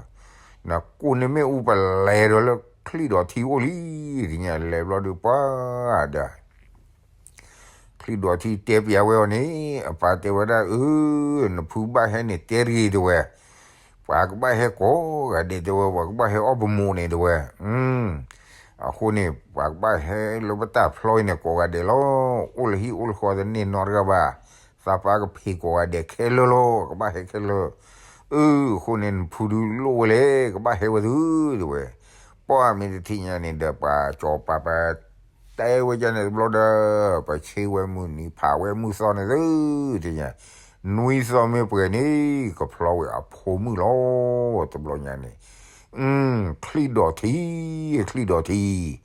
နကိၣ်န့ၣ်မ့ၣ်အူပလဲၤဒီးလၢချံၣ်ဒီးထံအိၣ်လံ, သ့ၣ်ညါလဲၤဘျီဒီးပှၢ်ဒီး ချံၣ်ဒီးထံတဲပျးဝဲအီၤန့ၣ် အပၢ်တဲဝဲဒၣ် အၢ နဖုဘၣ်ဟဲန့ၣ်တဲတဂ့ၤ တဲဝဲ, ပှၤကဘၣ်ဟဲကိးဂၤဒဲး တဲဝဲ ပှၤကဘၣ်ဟဲအီၣ်ပမိၢ်န့ၣ် တဲဝဲ, အဃိန့ၣ် ပှၤကဘၣ်ဟဲလၢပတၢ်ဖျီအံၤန့ၣ် ကိးဂၤဒဲးလီၤ, အိၣ်လၢဟံၣ်အိၣ်လၢဃီတန့ၢ်နီတဂၤဘၣ်, သးပၢ်ကဖံးကိးဂၤဒဲးခဲလၢာ်လီၤ, ကဘၣ်ဟဲခဲလၢာ်, အၢ အဃိန့ၣ် နဖုဒုးလိၣ်ဝဲလဲၣ် ကဘၣ်ဟဲဝဲသု တဲဝဲ, ပှၢ်မ့ၢ်တထံၣ်ညါန့ၣ်ဒီး ပှၤကၠီၤပၤပ တဲဝဲဒ်န့ၣ်တဘျီဒီး ပဆ့ဝဲမုၢ်နံၤ ဖးဝဲမုၢ်သီန့ၣ်သု, သ့ၣ်ညါ, နွံသီမ့ၢ်ပှဲၤန့ၣ် ကဖျီဝဲအဖိမုၣ်လီၤ, တဘျီညါန့ၣ်, ချံၣ်ဒီးထံ, ချံၣ်ဒီးထံ, ပှၤကဖျီလီၤ, တဘျီညါ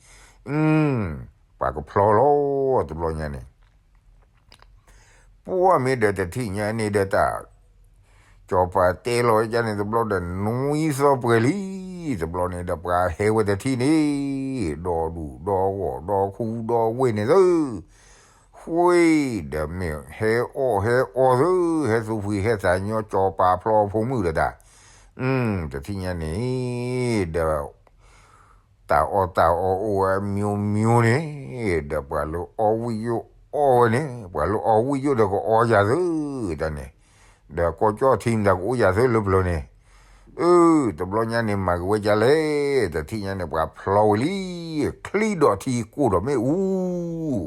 န့ၣ် ပှၢ်မ့ၢ်ဒီးတထံၣ်ညါန့ၣ်ဒီးတၢ်, စီၤပၤတဲလီၤဝဲဒ်န့ၣ်တဘျီဒီး နွံသီပှဲၤလံ, တဘျီန့ၣ်ဒီးပှၤဟဲဝဲတထံၣ်န့ၣ်, ဒီဒူၣ်ဒီဂီၢ်ဒီခူဒီဝ့ၢ်န့ၣ်သု, ဃ့ဒီးမ့ၢ်ဟဲအီၣ်ဟဲအီသု, ဟဲသူၣ်ဖှံဟဲသးညီ စီၤပၤဖျီအဖိမုၣ်ဒီးတၢ်, တထံၣ်ညါန့ၣ်, ဒီး တၢ်အီၣ်တၢ်အီအိၣ်ဝဲမျိုးမျိုးန့ၣ်, ဒီးပှၤလၢအီဝံၣ်ယိၣ်အီဝဲန့ၣ်, ပှၤလၢအီဝံၣ်ယိၣ်ဒီးကအီယၤသု, တၢ်န့ၣ်, ဒီးကီၢ်ကၠီၣ်ထံမတၤကအိၣ်ယၤသုလၢပျၢၤန့ၣ်, အၢ တဘျီညါန့ၣ် မၤက့ၤဝဲဒ်လဲၣ်, တထံၣ်ညါန့ၣ် ပှၤဖျီဝဲလံ, ချံဒီးထံကိၢ်ဒီးမ့ၣ်အူ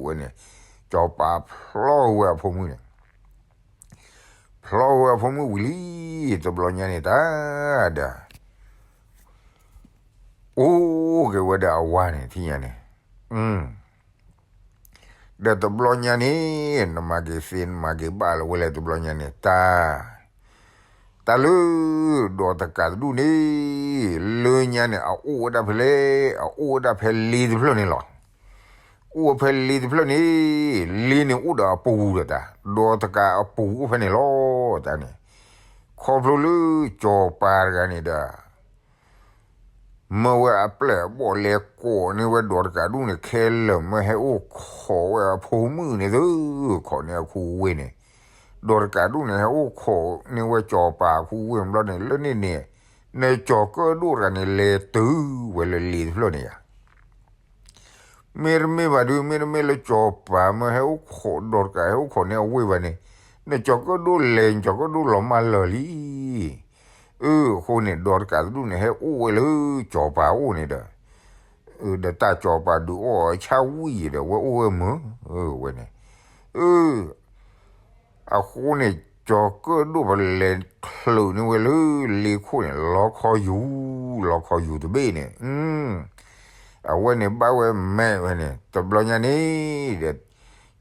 ဝဲန့ၣ်, စီၤပၤဖျီဝဲအဖိမုၣ်န့ၣ် ဖျီဝဲအဖိမုၣ်ဝံၤလံ, တဘျီညါန့ၣ်တၢ်ဒီး အိၣ်က့ၤဝဲဒီးအဝၤန့ၣ် ထံၣ်ညါန့ၣ်, ဒီးတဘျီညါန့ၣ် နမၤက့ၤသ့နမၤက့ၤဘၣ်လၢၤဝဲလဲၣ် တဘျီညါန့ၣ် တၢ်, တၢ်လၢ ဒီးတကးတဒူၣ်န့ၣ် လၢညါန့ၣ် အအိၣ်ဝဲဒၣ်ဖဲလဲၣ်, အအိၣ်ဝဲဒၣ်ဖဲလ့တဖျၢၣ်န့ၣ်လီၤ. အိၣ်ဝဲဖဲလ့တဖျၢၣ်န့ၣ်, လ့န့ၣ်အိၣ်ဒီးအပူၤဒီးတၢ်, ဒီးတကးအပူၤအိၣ်ဖဲန့ၣ်လီၤ တၢ်န့ၣ်, ခီဖျိလၢစီၤပၤတဂၤန့ၣ်ဒီး မၢဝဲအပျဲၢ်အဘီၣ်လဲၤကိးန့ၢ်ဝဲဒီးတကးဒူၣ်န့ၣ် ခဲလၢာ်မၢဟဲအိၣ်ခိးဝဲအဖိမုၣ်န့ၣ်သု, ခိးန့ၢ်အခူဝ့ၢ်န့ၣ်, ဒီးတကးဒူၣ်န့ၣ် ဟဲအိၣ်ခိးန့ၢ်ဝဲစီၤပၤအခူဝ့ၢ်ဘျီန့ၣ် လၢန့ၣ်န့ၣ်, နစီၤကၢၣ်ဒိၣ်တဂၤန့ၣ် လဲၤတုၤဝဲလၢလ့တဖျၢၣ်န့ၣ်ယါ မ့တမ့ၢ်ဘၣ်ဒုး မ့တမ့ၢ်လၢစီၤပၤမၢဟဲအိၣ်ခိးဒီးတကး ဟဲအိၣ်ခိးန့ၢ်အဝ့ၢ်ဘၣ်န့ၣ်, နစီၤကၢၣ်ဒိၣ်လဲၤ နစီၤကၢၣ်ဒိၣ်လီၤမၢ်လၢာ်လံ. အၢ အဃိန့ၣ် ဒီးတကးတဒူၣ်န့ၣ် ဟဲအိၣ်ဝဲလၢစီၤပၤအိၣ်န့ၣ်ဒီး, ဒီးတၢ်စီၤပၤဒုးအီၣ်အဆၣ်ဝံၣ်ဒီး ဝဲအိၣ်ဝဲမုာ်ဝဲန့ၣ်, အၢ အဃိန့ၣ် စီၤကၢၣ်ဒိၣ်ဖဲလဲၤချုးန့ၢ်ဝဲလၢလ့ခိၣ်န့ၣ် လီခီယူၤ, လီခီယူၤတဘ့ၣ်န့ၣ်, အဝဲန့ၣ်ဘၣ်ဝဲမဲာ်ဝဲန့ၣ် တဘျီညါန့ၣ်ဒီး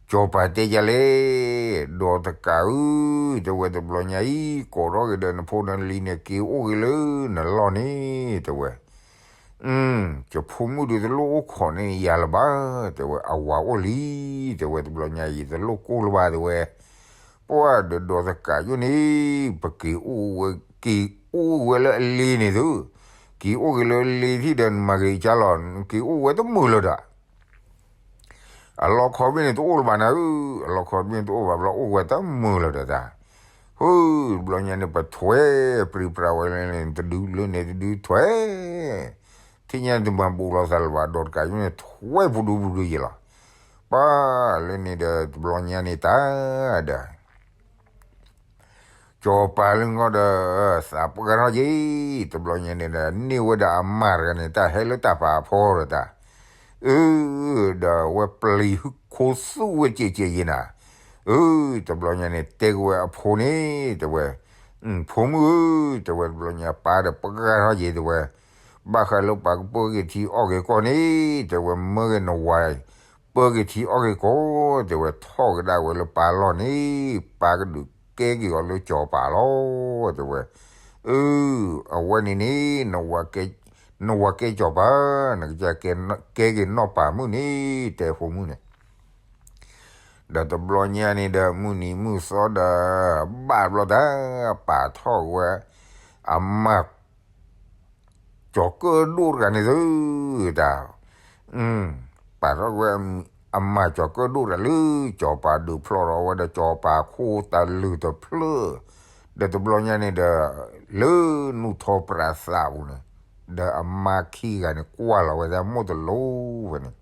စီၤပၤတဲယၤလဲၣ်, ဒီးတကးဧၢ, တဲဝဲတဘျီညါအံၤ ကိးထီၣ်က့ၤဒီးနဖိနလံၤန့ၣ် က့ၤအိၣ်က့ၤလၢနလီၢ်န့ၣ် တဲဝဲ ယဖိမုၣ်ဒုးတလိၣ်အိၣ်ခိးန့ၢ်ယၤလၢၤဘၣ်, တဲဝဲ အဝၤအိၣ်လံ, တဲဝဲတဘျီညါအံၤ တလိၣ်ကိၢ်လၢၤဘၣ် တဲဝဲ, ပှၢ်ဒီးဒီးတကးယိၣ်န့ၣ် ပက့ၤအိၣ်ဝဲ, က့ၤအိၣ်ဝဲလၢအလ့န့ၣ်သု, က့ၤအိၣ်က့ၤလၢအလ့ထံၣ်ဒီးနမၤဂ့ၤကၢ်လီၤ, က့ၤအိၣ်ဝဲတမုာ်လၢၤဒီး အလီခီဘ့ၣ်န့ၣ်တအိၣ်လၢၤဘၣ်နၤဧၢ, အလီခီဘ့ၣ်န့ၣ်တအိၣ်ဘၣ်ဘျီ အိၣ်ဝဲတမုာ်လၢၤဒီးတၢ်, ဟၢ တဘျီညါန့ၣ် ပထွဲပြံပြါဝဲလၢန့ၣ်တဒုလၢန့ၣ်တဒုထွဲ, ထံၣ်ညါန့ၣ်တမၤဘူးလီၤသးလၢၤဘၣ်, ဒီးတကးယိၣ်န့ၣ် ထွဲပူၤဒူပူၤဒူယဲလီၤ, ပၢ်လၢန့ၣ်ဒီး တဘျီညါန့ၣ်တၢ်ဒီး စီၤပၤလၢငီၢ်ဒီး သးပှၢ်ထီၣ်က့ၤ, တဘျီညါန့ၣ်ဒီး န့ၢ်ဝဲဒၣ်အမါတဂၤန့ၣ် တၢ်ဟဲလၢတၢ်ပာ်အဖီဒီးတၢ်, အၢ ဒီးဝဲပျံၤဟူခိၣ်သူၣ်ဝဲကဲးကဲးယဲနၤ, အၢ တဘျီညါန့ၣ် တဲက့ၤဝဲအဖိန့ၣ် တဲဝဲ, ဖိမုၣ်ဧၢ, တဲဝဲတဘျီညါ ပၢ်ဒီးပှၢ်ထီၣ်က့ၤ တဲဝဲ, ဘၣ်ဃးလၢပၢ်ကပၢက့ၤထံအီၣ်က့ၤကီၢ်န့ၣ် တဲဝဲ မၢက့ၤနဝၤ ပၢက့ၤထံအီၣ်က့ၤကီၢ် တဲဝဲ ထီၣ်ကဒါဝဲလၢပၢ်လီၢ်န့ၣ် ပၢ်ကဒုးကဲက့ၤအီၤလၢစီၤပၤလီၤ တဲဝဲ, အၢ အဝဲန့ၣ်န့ၣ် နဝၤကဲစီၤပၤ နကစၢ်ကဲက့ၤနီၢ်ပၤမုၣ်န့ၣ် တဲဖိမုၣ်န့ၣ် ဒီးတဘျီညါန့ၣ်ဒီး မုၢ်နံၤမုၢ်သီဒီး ဘၣ်ဘျီတၢ် ပာ်ထီၣ်ဝဲ အမါ ကၠီၤကၢၣ်ဒိၣ်တဂၤန့ၣ်သု, တၢ် ပာ်ထီၣ်ဝဲ အမါကၠီၤကၢၣ်ဒိၣ်တဂၤလၢ စီၤပၤဒုးဖျီထီၣ်ဝဲဒီး စီၤပၤခိၣ်တၢ်လုၢ်တဖျၢၣ်, ဒီးတဘျီညါန့ၣ်ဒီး လၢနူၢ်ထီပြးသးပူၤန့ၣ်, ဒီးအမါခံဂၤန့ၣ် ကွၢ်လီၤဝဲဒၣ်မိၢ်တလိၣ်ဝဲန့ၣ်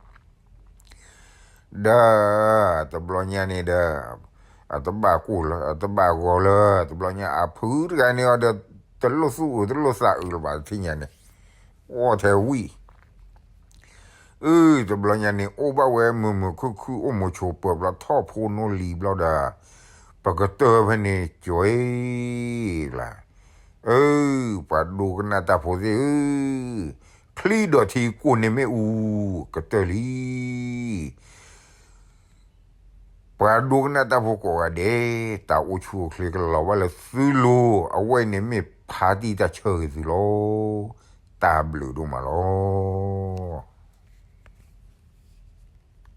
ဒီး တဘျီညါန့ၣ်ဒီး အတဘၣ်ကိၢ်လၢၤ အတဘၣ်ဂီၤလၢၤ တဘျီညါအဖုတဂၤန့ၣ်အီၤဒီး တလိၣ်သူၣ်အုးတလိၣ်သးအုးလၢၤဘၣ် တထံၣ်ညါန့ၣ် အီၣ်ထဲဝံၣ် အၢ တဘျီညါန့ၣ် အိၣ်ဘၣ်ဝဲမုာ်မုာ်ခုၣ်ခုၣ် အိၣ်မိၤဆိးပၢၤဘျီ ထီၣ်ဖိနီၣ်လံၤဘျီဒီး ပကတၢၢ်ဖဲန့ၣ် ကွဲးလၢ အၢ ပှၤဒိကနၣ်တၢ်ဖိသ့ၣ်ဧၢ, ချံဒီးထံကိၢ်န့ၢ်မ့ၣ်အူ ကတၢၢ်လံ. ပှၤဒိကနၣ်တၢ်ဖိကိးဂၤဒဲး, တၢ်အိၣ်ဆူၣ်အိၣ်ချ့ကလီၤဘၣ်လၢသုလိၤ, အဝဲအံၤန့ၣ်မ့ၢ်ဖါတံၢ်တၢ်ဆၢဂ့ၤသုလီၤ. တၢ်ဘျုးဒိၣ်မးလီၤ.